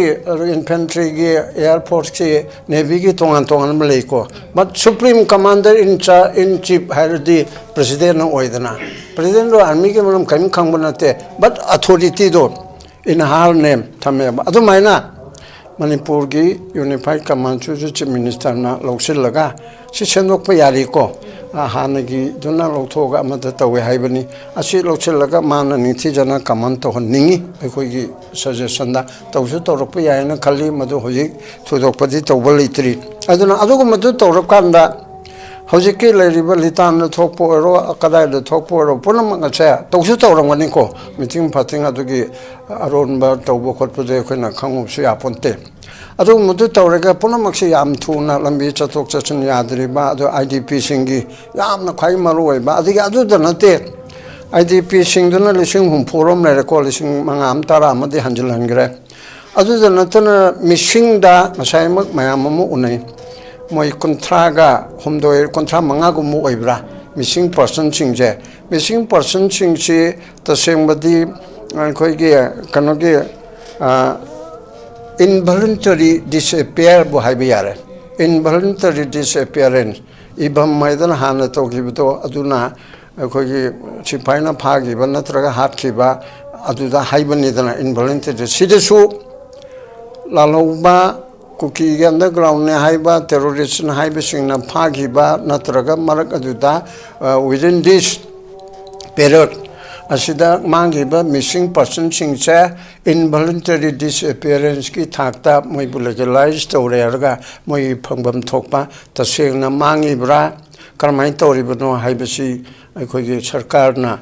ꯏꯟꯐꯦꯟꯇ꯭ꯔꯤꯒꯤ, ꯑꯦꯌꯥꯔ ꯐꯣꯔꯁꯀꯤ, ꯅꯦꯚꯤꯒꯤ ꯇꯣꯉꯥꯟ ꯇꯣꯉꯥꯟꯕ ꯂꯩꯀꯣ, ꯕꯠ ꯁꯨꯄ꯭ꯔꯤꯝ ꯀꯃꯥꯟꯗꯔ ꯏꯟ ꯆꯥ-, ꯏꯟ ꯆꯤꯐ ꯍꯥꯏꯔꯗꯤ ꯄ꯭ꯔꯁꯤꯗꯦꯟꯅ ꯑꯣꯏꯗꯅ, ꯄ꯭ꯔꯁꯤꯗꯦꯟꯗꯣ ꯑꯥꯔꯃꯤꯒꯤ ꯃꯔꯝ ꯀꯔꯤꯝ ꯈꯪꯕ ꯅꯠꯇꯦ, ꯕꯠ ꯑꯊꯣꯔꯤꯇꯤꯗꯣ ꯏꯟ ꯍꯥꯔ ꯅꯦꯝ ꯊꯝꯃꯦꯕ꯫ ꯑꯗꯨꯃꯥꯏꯅ ꯃꯅꯤꯄꯨꯔꯒꯤ ꯌꯨꯅꯤꯐꯥꯏꯠ ꯀꯃꯥꯟꯁꯤꯁꯨ ꯆꯤꯐ ꯃꯤꯅꯤꯁꯇꯔꯅ ꯂꯧꯁꯤꯜꯂꯒ ꯁꯤ ꯁꯦꯝꯗꯣꯛꯄ ꯌꯥꯔꯤꯀꯣ꯫ ꯑ, ꯍꯥꯟꯅꯒꯤꯗꯨꯅ ꯂꯧꯊꯣꯛꯑꯒ ꯑꯃꯗ ꯇꯧꯋꯦ ꯍꯥꯏꯕꯅꯤ꯫ ꯑꯁꯤ ꯂꯧꯁꯤꯜꯂꯒ ꯃꯥꯅ ꯅꯤꯡꯊꯤꯖꯅ ꯀꯃꯟ ꯇꯧꯍꯟꯅꯤꯡꯉꯤ꯫ ꯑꯩꯈꯣꯏꯒꯤ ꯁꯖꯦꯁꯟꯗ ꯇꯧꯁꯨ ꯇꯧꯔꯛꯄ ꯌꯥꯏꯅ ꯈꯜꯂꯤ, ꯃꯗꯨ ꯍꯧꯖꯤꯛ ꯊꯣꯏꯗꯣꯛꯄꯗꯤ ꯇꯧꯕ ꯂꯩꯇ꯭ꯔꯤ꯫ ꯑꯗꯨꯅ ꯑꯗꯨꯒꯨꯝꯕꯗꯨ ꯇꯧꯔꯀꯥꯟꯗ ꯍꯧꯖꯤꯛꯀꯤ ꯂꯩꯔꯤꯕ ꯂꯤꯇꯥꯟꯗ ꯊꯣꯛꯄ ꯑꯣꯏꯔꯣ, ꯀꯗꯥꯏꯗ ꯊꯣꯛꯄ ꯑꯣꯏꯔꯣ, ꯄꯨꯝꯅꯃꯛ ꯑꯁꯦ ꯇꯧꯁꯨ ꯇꯧꯔꯝꯒꯅꯤꯀꯣ꯫ ꯃꯤꯇꯤꯡ ꯐꯥꯇꯤꯡ ꯑꯗꯨꯒꯤ ꯑꯔꯣꯟꯕ ꯇꯧꯕ ꯈꯣꯠꯄꯗꯤ ꯑꯩꯈꯣꯏꯅ ꯈꯪꯉꯨꯕꯁꯨ ꯌꯥꯄꯣꯟꯇꯦ꯫ ꯑꯗꯨꯒꯨꯝꯕꯗꯨ ꯇꯧꯔꯒ ꯄꯨꯝꯅꯃꯛꯁꯤ ꯌꯥꯝ ꯊꯨꯅ ꯂꯝꯕꯤ ꯆꯠꯊꯣꯛ ꯆꯠꯁꯤꯟ ꯌꯥꯗ꯭ꯔꯤꯕ, ꯑꯗꯨ ꯑꯥꯏ ꯗꯤ ꯄꯤꯁꯤꯡꯒꯤ ꯌꯥꯝꯅ ꯈ꯭ꯋꯥꯏ ꯃꯔꯨ ꯑꯣꯏꯕ, ꯑꯗꯒꯤ ꯑꯗꯨꯗ ꯅꯠꯇꯦ, ꯑꯥꯏ ꯗꯤ ꯄꯤꯁꯤꯡꯗꯨꯅ ꯂꯤꯁꯤꯡ ꯍꯨꯝꯐꯨ ꯔꯣꯝ ꯂꯩꯔꯦꯀꯣ, ꯂꯤꯁꯤꯡ ꯃꯉꯥ ꯑꯃ, ꯇꯔꯥ ꯑꯃꯗꯤ ꯍꯟꯖꯤꯜꯍꯟꯈ꯭ꯔꯦ꯫ ꯑꯗꯨꯗ ꯅꯠꯇꯅ ꯃꯤꯁꯤꯡꯗ ꯉꯁꯥꯏꯃꯛ ꯃꯌꯥꯝ ꯑꯃ ꯎꯅꯩ, ꯃꯣꯏ ꯀꯨꯟꯊ꯭ꯔꯥꯒ ꯍꯨꯝꯗꯣꯏ, ꯀꯨꯟꯊ꯭ꯔꯥ ꯃꯉꯥꯒꯨꯝꯕ ꯑꯣꯏꯕ꯭ꯔꯥ, ꯃꯤꯁꯤꯡ ꯄꯥꯔꯁꯟꯁꯤꯡꯁꯦ꯫ ꯃꯤꯁꯤꯡ ꯄꯥꯔꯁꯟꯁꯤꯡꯁꯤ ꯇꯁꯦꯡꯕꯗꯤ ꯑꯩꯈꯣꯏꯒꯤ ꯀꯩꯅꯣꯒꯤ, ꯑ, involuntary disappearꯕꯨ ꯍꯥꯏꯕ ꯌꯥꯔꯦ꯫ Involuntary disappearance, ꯏꯕꯝ ꯍꯥꯏꯗꯅ ꯍꯥꯟꯅ ꯇꯧꯈꯤꯕꯗꯣ, ꯑꯗꯨꯅ ꯑꯩꯈꯣꯏꯒꯤ ꯁꯤꯐꯥꯏꯅ ꯐꯥꯈꯤꯕ ꯅꯠꯇ꯭ꯔꯒ ꯍꯥꯠꯈꯤꯕ, ꯑꯗꯨꯗ ꯍꯥꯏꯕꯅꯤꯗꯅ, involuntary꯫ ꯁꯤꯗꯁꯨ ꯂꯥꯜꯍꯧꯕ, ꯀꯨꯀꯤꯒꯤ undergroundꯅꯦ ꯍꯥꯏꯕ, terroristꯅ ꯍꯥꯏꯕꯁꯤꯡꯅ ꯐꯥꯈꯤꯕ ꯅꯠꯇ꯭ꯔꯒ ꯃꯔꯛ ꯑꯗꯨꯗ, ꯑ, within this period ꯑꯁꯤꯗ ꯃꯥꯡꯈꯤꯕ missing personꯁꯤꯡꯁꯦ involuntary disappearanceꯀꯤ ꯊꯥꯛꯇ ꯃꯣꯏꯕꯨ legalize ꯇꯧꯔꯦ ꯍꯥꯏꯔꯒ ꯃꯣꯏꯒꯤ ꯐꯪꯐꯝ ꯊꯣꯛꯄ ꯇꯁꯦꯡꯅ ꯃꯥꯡꯉꯤꯕ꯭ꯔꯥ, ꯀꯔꯝꯍꯥꯏꯅ ꯇꯧꯔꯤꯕꯅꯣ ꯍꯥꯏꯕꯁꯤ ꯑꯩꯈꯣꯏꯒꯤ ꯁꯔꯀꯥꯔꯅ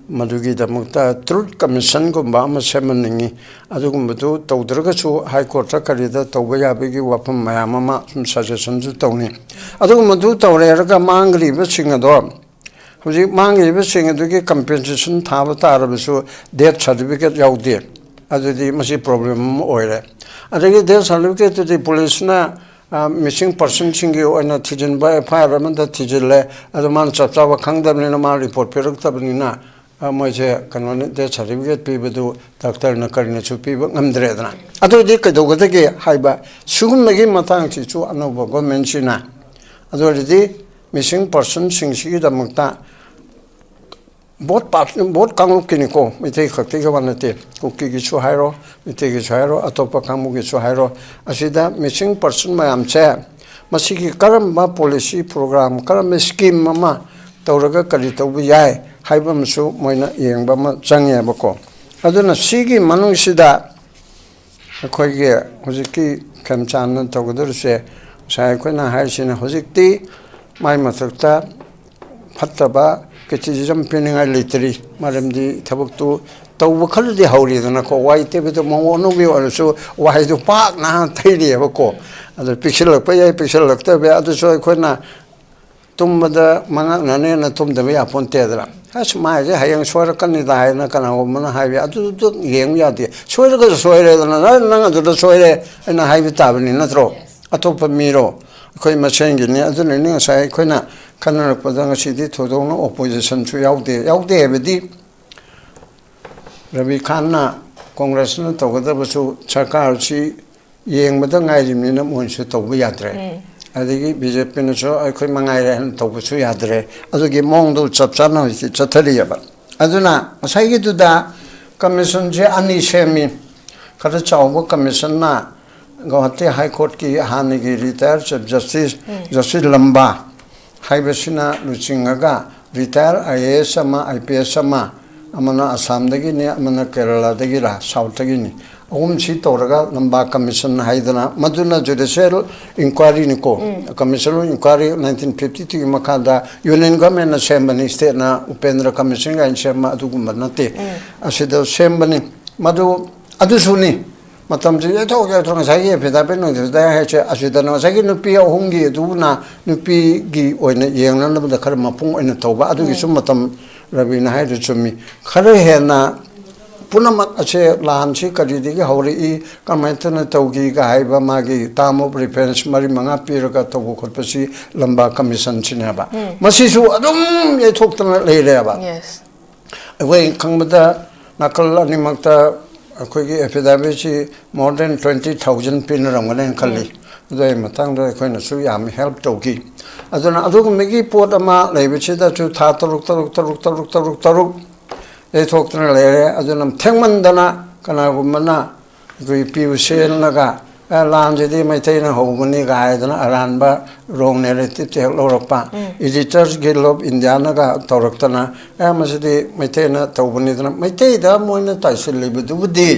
ꯃꯗꯨꯒꯤꯗꯃꯛꯇ Truth Commissionꯒꯨꯝꯕ ꯑꯃ ꯁꯦꯝꯍꯟꯅꯤꯡꯉꯤ꯫ ꯑꯗꯨꯒꯨꯝꯕꯗꯨ ꯇꯧꯗ꯭ꯔꯒꯁꯨ High Courtꯇ ꯀꯔꯤꯗ ꯇꯧꯕ ꯌꯥꯕꯒꯤ ꯋꯥꯐꯝ ꯃꯌꯥꯝ ꯑꯃ ꯁꯨꯝ suggestionꯁꯨ ꯇꯧꯅꯤ꯫ ꯑꯗꯨꯒꯨꯝꯕꯗꯨ ꯇꯧꯔꯦ ꯍꯥꯏꯔꯒ ꯃꯥꯡꯈ꯭ꯔꯤꯕꯁꯤꯡ ꯑꯗꯣ, ꯍꯧꯖꯤꯛ ꯃꯥꯡꯈ꯭ꯔꯤꯕꯁꯤꯡ ꯑꯗꯨꯒꯤ compensation ꯊꯥꯕ ꯇꯥꯔꯕꯁꯨ death certificate ꯌꯥꯎꯗꯦ, ꯑꯗꯨꯗꯤ ꯃꯁꯤ problem ꯑꯃ ꯑꯣꯏꯔꯦ꯫ ꯑꯗꯒꯤ death certificateꯇꯨꯗꯤ policeꯅ, ꯑ, missing personꯁꯤꯡꯒꯤ ꯑꯣꯏꯅ ꯊꯤꯖꯤꯟꯕ, F I R ꯑꯃꯗ ꯊꯤꯖꯤꯜꯂꯦ, ꯑꯗꯣ ꯃꯥꯅ ꯆꯞ ꯆꯥꯕ ꯈꯪꯗꯕꯅꯤꯅ, ꯃꯥꯅ report ꯄꯤꯔꯛꯇꯕꯅꯤꯅ, ꯑ, ꯃꯣꯏꯁꯦ ꯀꯩꯅꯣꯅꯤ, death certificate ꯄꯤꯕꯗꯨ doctorꯅ ꯀꯔꯤꯅꯁꯨ ꯄꯤꯕ ꯉꯝꯗ꯭ꯔꯦꯗꯅ꯫ ꯑꯗꯨ ꯑꯣꯏꯔꯗꯤ ꯀꯩꯗꯧꯒꯗꯒꯦ ꯍꯥꯏꯕ, ꯁꯤꯒꯨꯝꯕꯒꯤ ꯃꯇꯥꯡꯁꯤꯁꯨ ꯑꯅꯧꯕ governmentꯁꯤꯅ, ꯑꯗꯨ ꯑꯣꯏꯔꯗꯤ missing personꯁꯤꯡꯁꯤꯒꯤꯗꯃꯛꯇ vote pass, vote ꯀꯥꯡꯂꯨꯞꯀꯤꯅꯤꯀꯣ, Meitei ꯈꯛꯇꯒꯤ ꯋꯥ ꯅꯠꯇꯦ, ꯀꯨꯀꯤꯒꯤꯁꯨ ꯍꯥꯏꯔꯣ, ꯃꯩꯇꯩꯒꯤꯁꯨ ꯍꯥꯏꯔꯣ, ꯑꯇꯣꯞꯄ ꯀꯥꯡꯕꯨꯒꯤꯁꯨ ꯍꯥꯏꯔꯣ, ꯑꯁꯤꯗ missing person ꯃꯌꯥꯝꯁꯦ ꯃꯁꯤꯒꯤ ꯀꯔꯝꯕ policy program, ꯀꯔꯝꯕ scheme ꯑꯃ ꯇꯧꯔꯒ ꯀꯔꯤ ꯇꯧꯕ ꯌꯥꯏ ꯍꯥꯏꯕ ꯑꯃꯁꯨ ꯃꯣꯏꯅ ꯌꯦꯡꯕ ꯑꯃ ꯆꯪꯉꯦꯕꯀꯣ꯫ ꯑꯗꯨꯅ ꯁꯤꯒꯤ ꯃꯅꯨꯡꯁꯤꯗ ꯑꯩꯈꯣꯏꯒꯤ ꯍꯧꯖꯤꯛꯀꯤ ꯈꯦꯝꯆꯥꯟꯅ ꯇꯧꯒꯗꯧꯔꯤꯁꯦ, ꯉꯁꯥꯏ ꯑꯩꯈꯣꯏꯅ ꯍꯥꯏꯔꯤꯁꯤꯅ, ꯍꯧꯖꯤꯛꯇꯤ ꯃꯥꯏ ꯃꯊꯛꯇ ꯐꯠꯇꯕ ꯀ꯭ꯔꯤꯇꯤꯁꯤꯖꯝ ꯄꯤꯅꯤꯡꯉꯥꯏ ꯂꯩꯇ꯭ꯔꯤ꯫ ꯃꯔꯝꯗꯤ ꯊꯕꯛꯇꯨ ꯇꯧꯕ ꯈꯔꯗꯤ ꯍꯧꯔꯤꯗꯅꯀꯣ, ꯋꯥꯏ ꯇꯩꯕꯗ ꯃꯑꯣꯡ ꯑꯅꯧꯕꯤ ꯑꯣꯏꯔꯁꯨ ꯋꯥꯏꯗꯨ ꯄꯥꯛꯅ ꯇꯩꯔꯤꯑꯕꯀꯣ꯫ ꯑꯗꯨ ꯄꯤꯛꯁꯤꯜꯂꯛꯄ ꯌꯥꯏ, ꯄꯤꯛꯁꯤꯜꯂꯛꯇꯕ ꯌꯥꯏ, ꯑꯗꯨꯁꯨ ꯑꯩꯈꯣꯏꯅ ꯇꯨꯝꯕꯗ ꯃꯉꯛꯅꯅꯦꯅ ꯇꯨꯝꯗꯕ ꯌꯥꯄꯣꯟꯇꯦꯗꯅ꯫ ꯑꯁ, ꯃꯥꯏꯁꯦ ꯍꯌꯦꯡ ꯁꯣꯏꯔꯛꯀꯅꯤꯗ ꯍꯥꯏꯅ ꯀꯅꯥꯒꯨꯝꯕꯅ ꯍꯥꯏꯕ ꯌꯥꯏ꯫ ꯑꯗꯨꯗꯨ ꯌꯦꯡꯕ ꯌꯥꯗꯦ꯫ ꯁꯣꯏꯔꯒꯁꯨ ꯁꯣꯏꯔꯦꯗꯅ, "ꯅꯪ, ꯅꯪ ꯑꯗꯨꯗ ꯁꯣꯏꯔꯦ" ꯑꯩꯅ ꯍꯥꯏꯕ ꯇꯥꯕꯅꯤ ꯅꯠꯇ꯭ꯔꯣ? ꯑꯇꯣꯞꯄ ꯃꯤꯔꯣ? ꯑꯩꯈꯣꯏ ꯃꯁꯦꯟꯒꯤꯅꯤ꯫ ꯑꯗꯨꯅꯅꯤ ꯉꯁꯥꯏ ꯑꯩꯈꯣꯏꯅ ꯈꯟꯅꯔꯛꯄꯗ ꯉꯁꯤꯗꯤ ꯊꯣꯏꯗꯣꯛꯅ ꯑꯣꯄꯣꯖꯤꯁꯟꯁꯨ ꯌꯥꯎꯗꯦ꯫ ꯌꯥꯎꯗꯦ ꯍꯥꯏꯕꯗꯤ ꯔꯕꯤ ꯈꯥꯟꯅ ꯀꯣꯡꯒ꯭ꯔꯦꯁꯅ ꯇꯧꯒꯗꯕꯁꯨ ꯁꯔꯀꯥꯔꯁꯤ ꯌꯦꯡꯕꯗ ꯉꯥꯏꯔꯤꯕꯅꯤꯅ ꯃꯣꯏꯁꯨ ꯇꯧꯕ ꯌꯥꯗ꯭ꯔꯦ꯫ ꯑꯗꯒꯤ ꯕꯤ ꯖꯦ ꯄꯤꯅꯁꯨ ꯑꯩꯈꯣꯏ ꯃꯉꯥꯏꯔꯦ ꯍꯥꯏꯅ ꯇꯧꯕꯁꯨ ꯌꯥꯗ꯭ꯔꯦ꯫ ꯑꯗꯨꯒꯤ ꯃꯑꯣꯡꯗꯨ ꯆꯞ ꯆꯥꯅ ꯍꯧꯖꯤꯛꯇꯤ ꯆꯠꯊꯔꯤꯑꯕ꯫ ꯑꯗꯨꯅ ꯉꯁꯥꯏꯒꯤꯗꯨꯗ ꯀꯃꯤꯁꯟꯁꯦ ꯑꯅꯤ ꯁꯦꯝꯃꯤ꯫ ꯈꯔ ꯆꯥꯎꯕ ꯀꯃꯤꯁꯟꯅ ꯒꯧꯍꯥꯇꯤ ꯍꯥꯏ ꯀꯣꯔꯠꯀꯤ ꯍꯥꯟꯅꯒꯤ ꯔꯤꯇꯥꯌꯔ ꯆꯤꯐ ꯖꯁꯇꯤꯁ ꯖꯁꯇꯤꯁ ꯂꯝꯕꯥ ꯍꯥꯏꯕꯁꯤꯅ ꯂꯨꯆꯤꯡꯉꯒ ꯔꯤꯇꯥꯌꯔ ꯑꯥꯏ ꯑꯦ ꯑꯦꯁ ꯑꯃ, ꯑꯥꯏ ꯄꯤ ꯑꯦꯁ ꯑꯃ, ꯑꯃꯅ ꯑꯁꯥꯝꯗꯒꯤꯅꯤ, ꯑꯃꯅ ꯀꯦꯔꯂꯥꯗꯒꯤꯔ, ꯁꯥꯎꯠꯇꯒꯤꯅꯤ, ꯑꯍꯨꯝꯁꯤ ꯇꯧꯔꯒ ꯂꯝꯕꯥ ꯀꯃꯤꯁꯟ ꯍꯥꯏꯗꯅ, ꯃꯗꯨꯅ ꯖꯨꯗꯤꯁꯤꯌꯦꯜ ꯏꯟꯀ꯭ꯋꯥꯏꯔꯤꯅꯤꯀꯣ꯫ Commission of inquiry nineteen fifty ꯇꯨꯒꯤ ꯃꯈꯥꯗ ꯌꯨꯅꯤꯌꯟ ꯒꯚꯔꯟꯃꯦꯟꯅ ꯁꯦꯝꯕꯅꯤ, ꯁ꯭ꯇꯦꯠꯅ ꯎꯄꯦꯟꯗ꯭ꯔ ꯀꯃꯤꯁꯟ ꯀꯥꯏꯅ ꯁꯦꯝꯕ ꯑꯗꯨꯒꯨꯝꯕ ꯅꯠꯇꯦ꯫ ꯑꯁꯤꯗ ꯁꯦꯝꯕꯅꯤ꯫ ꯃꯗꯨ ꯑꯗꯨꯁꯨꯅꯤ꯫ ꯃꯇꯝꯁꯤ ꯌꯩꯊꯣꯛ ꯌꯩꯊꯣꯛ ꯉꯁꯥꯏꯒꯤ ꯑꯦꯐꯤꯗꯥꯚꯤꯠ ꯅꯨꯡꯐꯤꯗꯥꯚꯤꯠ ꯍꯥꯏꯁꯦ ꯑꯁꯤꯗꯅ ꯉꯁꯥꯏꯒꯤ ꯅꯨꯄꯤ ꯑꯍꯨꯝꯒꯤ ꯑꯗꯨꯅ ꯅꯨꯄꯤꯒꯤ ꯑꯣꯏꯅ ꯌꯦꯡꯅꯅꯕꯗ ꯈꯔ ꯃꯄꯨꯡ ꯑꯣꯏꯅ ꯇꯧꯕ ꯑꯗꯨꯒꯤꯁꯨ ꯃꯇꯝ ꯔꯕꯤꯅ ꯍꯥꯏꯗꯨ ꯆꯨꯝꯃꯤ꯫ ꯈꯔ ꯍꯦꯟꯅ ꯄꯨꯝꯅꯃꯛ ꯑꯁꯦ ꯂꯥꯟꯁꯤ ꯀꯔꯤꯗꯒꯤ ꯍꯧꯔꯛꯏ, ꯀꯃꯥꯏꯅ ꯇꯧꯅ ꯇꯧꯈꯤꯒ ꯍꯥꯏꯕ ꯃꯥꯒꯤ term of reference ꯃꯔꯤ ꯃꯉꯥ ꯄꯤꯔꯒ ꯇꯧꯕ ꯈꯣꯠꯄꯁꯤ ꯂꯝꯕꯥ ꯀꯃꯤꯁꯟꯁꯤꯅꯦꯕ꯫ ꯃꯁꯤꯁꯨ ꯑꯗꯨꯝ ꯌꯩꯊꯣꯛꯇꯅ ꯂꯩꯔꯦꯕ꯫ Yes. ꯑꯩꯈꯣꯏ ꯈꯪꯕꯗ ꯅꯥꯀꯜ ꯑꯅꯤꯃꯛꯇ ꯑꯩꯈꯣꯏꯒꯤ ꯑꯦꯐꯤꯗꯥꯚꯤꯠꯁꯤ more than twenty thousand ꯄꯤꯅꯔꯝꯒꯅꯦꯅ ꯈꯜꯂꯤ꯫ ꯑꯗꯨꯒꯤ ꯃꯇꯥꯡꯗ ꯑꯩꯈꯣꯏꯅꯁꯨ ꯌꯥꯝ ꯍꯦꯜꯞ ꯇꯧꯈꯤ꯫ ꯑꯗꯨꯅ ꯑꯗꯨꯒꯨꯝꯕꯒꯤ ꯄꯣꯠ ꯑꯃ ꯂꯩꯕꯁꯤꯗꯁꯨ ꯊꯥ ꯇꯔꯨꯛ ꯇꯔꯨꯛ ꯇꯔꯨꯛ ꯇꯔꯨꯛ ꯇꯔꯨꯛ ꯇꯔꯨꯛ ꯌꯩꯊꯣꯛꯇꯅ ꯂꯩꯔꯦ꯫ ꯑꯗꯨꯅ ꯊꯦꯡꯃꯟꯗꯅ ꯀꯅꯥꯒꯨꯝꯕꯅ ꯑꯩꯈꯣꯏ ꯄꯤꯌꯨ ꯁꯦꯜꯅꯒ "ꯑꯦ, ꯂꯥꯟꯁꯤꯗꯤ ꯃꯩꯇꯩꯅ ꯍꯧꯕꯅꯤ" ꯀꯥꯏꯗꯅ ꯑꯔꯥꯟꯕ ꯔꯣꯡ ꯅꯦꯔꯦꯇꯤꯞꯇ ꯍꯦꯛ ꯂꯧꯔꯛꯄ꯫ ꯏꯗꯤꯇꯔꯁ ꯒꯤꯜ ꯑꯣꯐ ꯏꯟꯗꯤꯌꯥꯅꯒ ꯇꯧꯔꯛꯇꯅ "ꯑꯦ, ꯃꯁꯤꯗꯤ ꯃꯩꯇꯩꯅ ꯇꯧꯕꯅꯤꯗꯅ" ꯃꯩꯇꯩꯗ ꯃꯣꯏꯅ ꯇꯥꯏꯁꯤꯜꯂꯤꯕꯗꯨꯕꯨꯗꯤ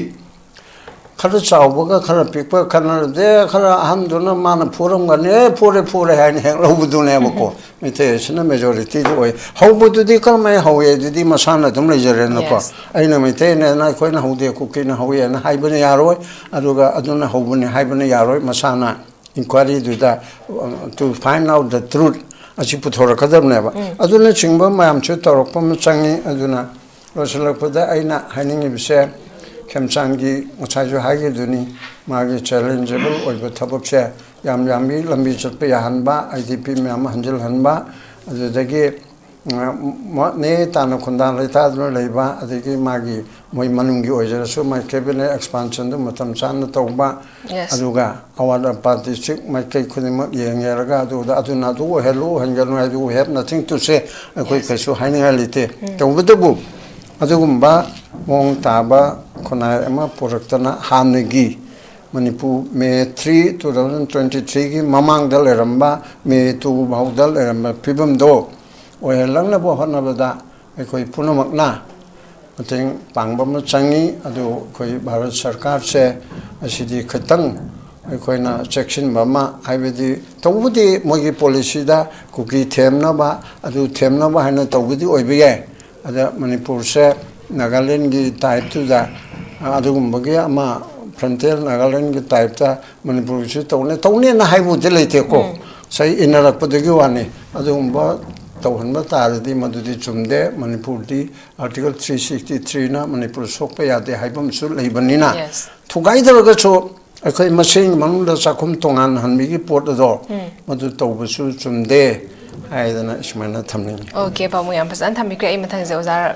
ꯈꯔ ꯆꯥꯎꯕꯒ ꯈꯔ ꯄꯤꯛꯄ ꯈꯟꯅꯔꯗꯤ, ꯈꯔ ꯑꯍꯟꯗꯨꯅ ꯃꯥꯅ ꯐꯨꯔꯝꯒꯅꯤ, "ꯑꯦ, ꯐꯨꯔꯦ, ꯐꯨꯔꯦ" ꯍꯥꯏꯅ ꯍꯦꯛ ꯂꯧꯕꯗꯨꯅꯦꯕꯀꯣ꯫ ꯃꯩꯇꯩ ꯑꯁꯤꯅ ꯃꯦꯖꯣꯔꯤꯇꯤꯗꯤ ꯑꯣꯏ꯫ ꯍꯧꯕꯗꯨꯗꯤ ꯀꯔꯝꯍꯥꯏꯅ ꯍꯧꯏ ꯑꯗꯨꯗꯤ ꯃꯁꯥꯅ ꯑꯗꯨꯝ ꯂꯩꯖꯔꯦꯅꯀꯣ꯫ Yes. ꯑꯩꯅ ꯃꯩꯇꯩꯅꯦꯅ, "ꯑꯩꯈꯣꯏꯅ ꯍꯧꯗꯦ, ꯀꯨꯀꯤꯅ ꯍꯧꯏ" ꯍꯥꯏꯅ ꯍꯥꯏꯕꯅ ꯌꯥꯔꯣꯏ, ꯑꯗꯨꯒ "ꯑꯗꯨꯅ ꯍꯧꯕꯅꯤ" ꯍꯥꯏꯕꯅ ꯌꯥꯔꯣꯏ꯫ ꯃꯁꯥꯅ ꯏꯟꯀ꯭ꯋꯥꯏꯔꯤꯗꯨꯗ, uh, to find out the truth ꯑꯁꯤ ꯄꯨꯊꯣꯔꯛꯀꯗꯕꯅꯦꯕ꯫ ꯑꯗꯨꯅꯆꯤꯡꯕ ꯃꯌꯥꯝꯁꯨ ꯇꯧꯔꯛꯄ ꯑꯃ ꯆꯪꯉꯤ꯫ ꯑꯗꯨꯅ ꯂꯣꯏꯁꯤꯜꯂꯛꯄꯗ ꯑꯩꯅ ꯍꯥꯏꯅꯤꯡꯉꯤꯕꯁꯦ, ꯈꯦꯝꯆꯥꯟꯒꯤ ꯉꯁꯥꯏꯁꯨ ꯍꯥꯏꯈꯤꯗꯨꯅꯤ, ꯃꯥꯒꯤ ꯆꯦꯂꯦꯟꯖꯦꯕꯜ ꯑꯣꯏꯕ ꯊꯕꯛꯁꯦ ꯌꯥꯝ ꯌꯥꯝꯃꯤ, ꯂꯝꯕꯤ ꯆꯠꯄ ꯌꯥꯍꯟꯕ, ꯑꯥꯏ ꯗꯤ ꯄꯤ ꯃꯌꯥꯝ ꯍꯟꯖꯤꯜꯍꯟꯕ, ꯑꯗꯨꯗꯒꯤ, ꯎꯝ, ꯃ-, ꯅꯦ ꯇꯥꯅ ꯈꯨꯟꯗꯥ ꯂꯩꯇꯥꯗꯨꯅ ꯂꯩꯕ, ꯑꯗꯒꯤ ꯃꯥꯒꯤ ꯃꯣꯏ ꯃꯅꯨꯡꯒꯤ ꯑꯣꯏꯖꯔꯁꯨ ꯃꯥꯏ ꯀꯦꯕꯤꯅꯦꯠ ꯑꯦꯛꯁꯄꯥꯟꯁꯟꯗꯨ ꯃꯇꯝ ꯆꯥꯅ ꯇꯧꯕ, Yes. ꯑꯗꯨꯒ ꯑꯋꯥꯠ ꯑꯄꯥ ꯗꯤꯁꯇ꯭ꯔꯤꯛ ꯃꯥꯏꯀꯩ ꯈꯨꯗꯤꯡꯃꯛ ꯌꯦꯡꯉꯦꯔꯒ ꯑꯗꯨꯗ ꯑꯗꯨꯅ ꯑꯗꯨ ꯑꯣꯏꯍꯜꯂꯨ, ꯑꯣꯏꯍꯟꯒꯅꯨ ꯍꯥꯏꯗꯨ, we have nothing to say, ꯑꯩꯈꯣꯏ Yes. ꯀꯩꯁꯨ ꯍꯥꯏꯅꯤꯡꯉꯥꯏ ꯂꯩꯇꯦ꯫ ꯎꯝ꯫ ꯇꯧꯕꯇꯕꯨ ꯑꯗꯨꯒꯨꯝꯕ ꯃꯑꯣꯡ ꯇꯥꯕ ꯈꯨꯟꯅꯥꯏ ꯑꯃ ꯄꯨꯔꯛꯇꯅ ꯍꯥꯟꯅꯒꯤ Manipur May three, two thousand twenty ꯊ꯭ꯔꯤꯒꯤ ꯃꯃꯥꯡꯗ ꯂꯩꯔꯝꯕ, ꯃꯦ ꯇꯨ ꯐꯥꯎꯗ ꯂꯩꯔꯝꯕ ꯐꯤꯕꯝꯗꯣ ꯑꯣꯏꯍꯜꯂꯛꯅꯕ ꯍꯣꯠꯅꯕꯗ ꯑꯩꯈꯣꯏ ꯄꯨꯝꯅꯃꯛꯅ ꯃꯇꯦꯡ ꯄꯥꯡꯕ ꯑꯃ ꯆꯪꯉꯤ꯫ ꯑꯗꯨ ꯑꯩꯈꯣꯏ ꯚꯥꯔꯠ ꯁꯔꯀꯥꯔꯁꯦ ꯑꯁꯤꯗꯤ ꯈꯤꯇꯪ ꯑꯩꯈꯣꯏꯅ ꯆꯦꯛꯁꯤꯟꯕ ꯑꯃ, ꯍꯥꯏꯕꯗꯤ ꯇꯧꯕꯗꯤ ꯃꯣꯏꯒꯤ ꯄꯣꯂꯤꯁꯤꯗ ꯀꯨꯀꯤ ꯊꯦꯝꯅꯕ, ꯑꯗꯨ ꯊꯦꯝꯅꯕ ꯍꯥꯏꯅ ꯇꯧꯕꯗꯤ ꯑꯣꯏꯕ ꯌꯥꯏ꯫ ꯑꯗ ꯃꯅꯤꯄꯨꯔꯁꯦ ꯅꯥꯒꯥꯂꯦꯟꯒꯤ ꯇꯥꯏꯞꯇꯨꯗ, ꯑꯗꯨꯒꯨꯝꯕꯒꯤ ꯑꯃ ꯐ꯭ꯔꯟꯇꯤꯌꯔ ꯅꯥꯒꯥꯂꯦꯟꯒꯤ ꯇꯥꯏꯞꯇ ꯃꯅꯤꯄꯨꯔꯒꯤꯁꯨ ꯇꯧꯅꯤ, ꯇꯧꯅꯦꯅ ꯍꯥꯏꯕꯕꯨꯗꯤ ꯂꯩꯇꯦꯀꯣ꯫ ꯎꯝ꯫ ꯉꯁꯥꯏ ꯏꯟꯅꯔꯛꯄꯗꯒꯤ ꯋꯥꯅꯤ꯫ ꯑꯗꯨꯒꯨꯝꯕ ꯇꯧꯍꯟꯕ ꯇꯥꯔꯗꯤ ꯃꯗꯨꯗꯤ ꯆꯨꯝꯗꯦ꯫ ꯃꯅꯤꯄꯨꯔꯗꯤ ꯑꯥꯔꯇꯤꯀꯜ ꯊ꯭ꯔꯤ ꯁꯤꯛꯁꯇꯤ ꯊ꯭ꯔꯤꯅ ꯃꯅꯤꯄꯨꯔ ꯁꯣꯛꯄ ꯌꯥꯗꯦ ꯍꯥꯏꯕ ꯑꯃꯁꯨ ꯂꯩꯕꯅꯤꯅ, Yes. ꯊꯨꯒꯥꯏꯗ꯭ꯔꯒꯁꯨ ꯑꯩꯈꯣꯏ ꯃꯁꯦꯟꯒꯤ ꯃꯅꯨꯡꯗ ꯆꯥꯛꯈꯨꯝ ꯇꯣꯉꯥꯟꯍꯟꯕꯒꯤ ꯄꯣꯠ ꯑꯗꯣ, ꯎꯝ꯫ ꯃꯗꯨ ꯇꯧꯕꯁꯨ ꯆꯨꯝꯗꯦ ꯍꯥꯏꯗꯅ ꯁꯨꯃꯥꯏꯅ ꯊꯝꯅꯤꯡꯉꯤ꯫ ꯑꯣꯀꯦ, ꯄꯥꯕꯨꯡ, ꯌꯥꯝ ꯐꯖꯅ ꯊꯝꯕꯤꯈ꯭ꯔꯦ꯫ ꯑꯩ ꯃꯊꯪꯁꯦ ꯑꯣꯖꯥ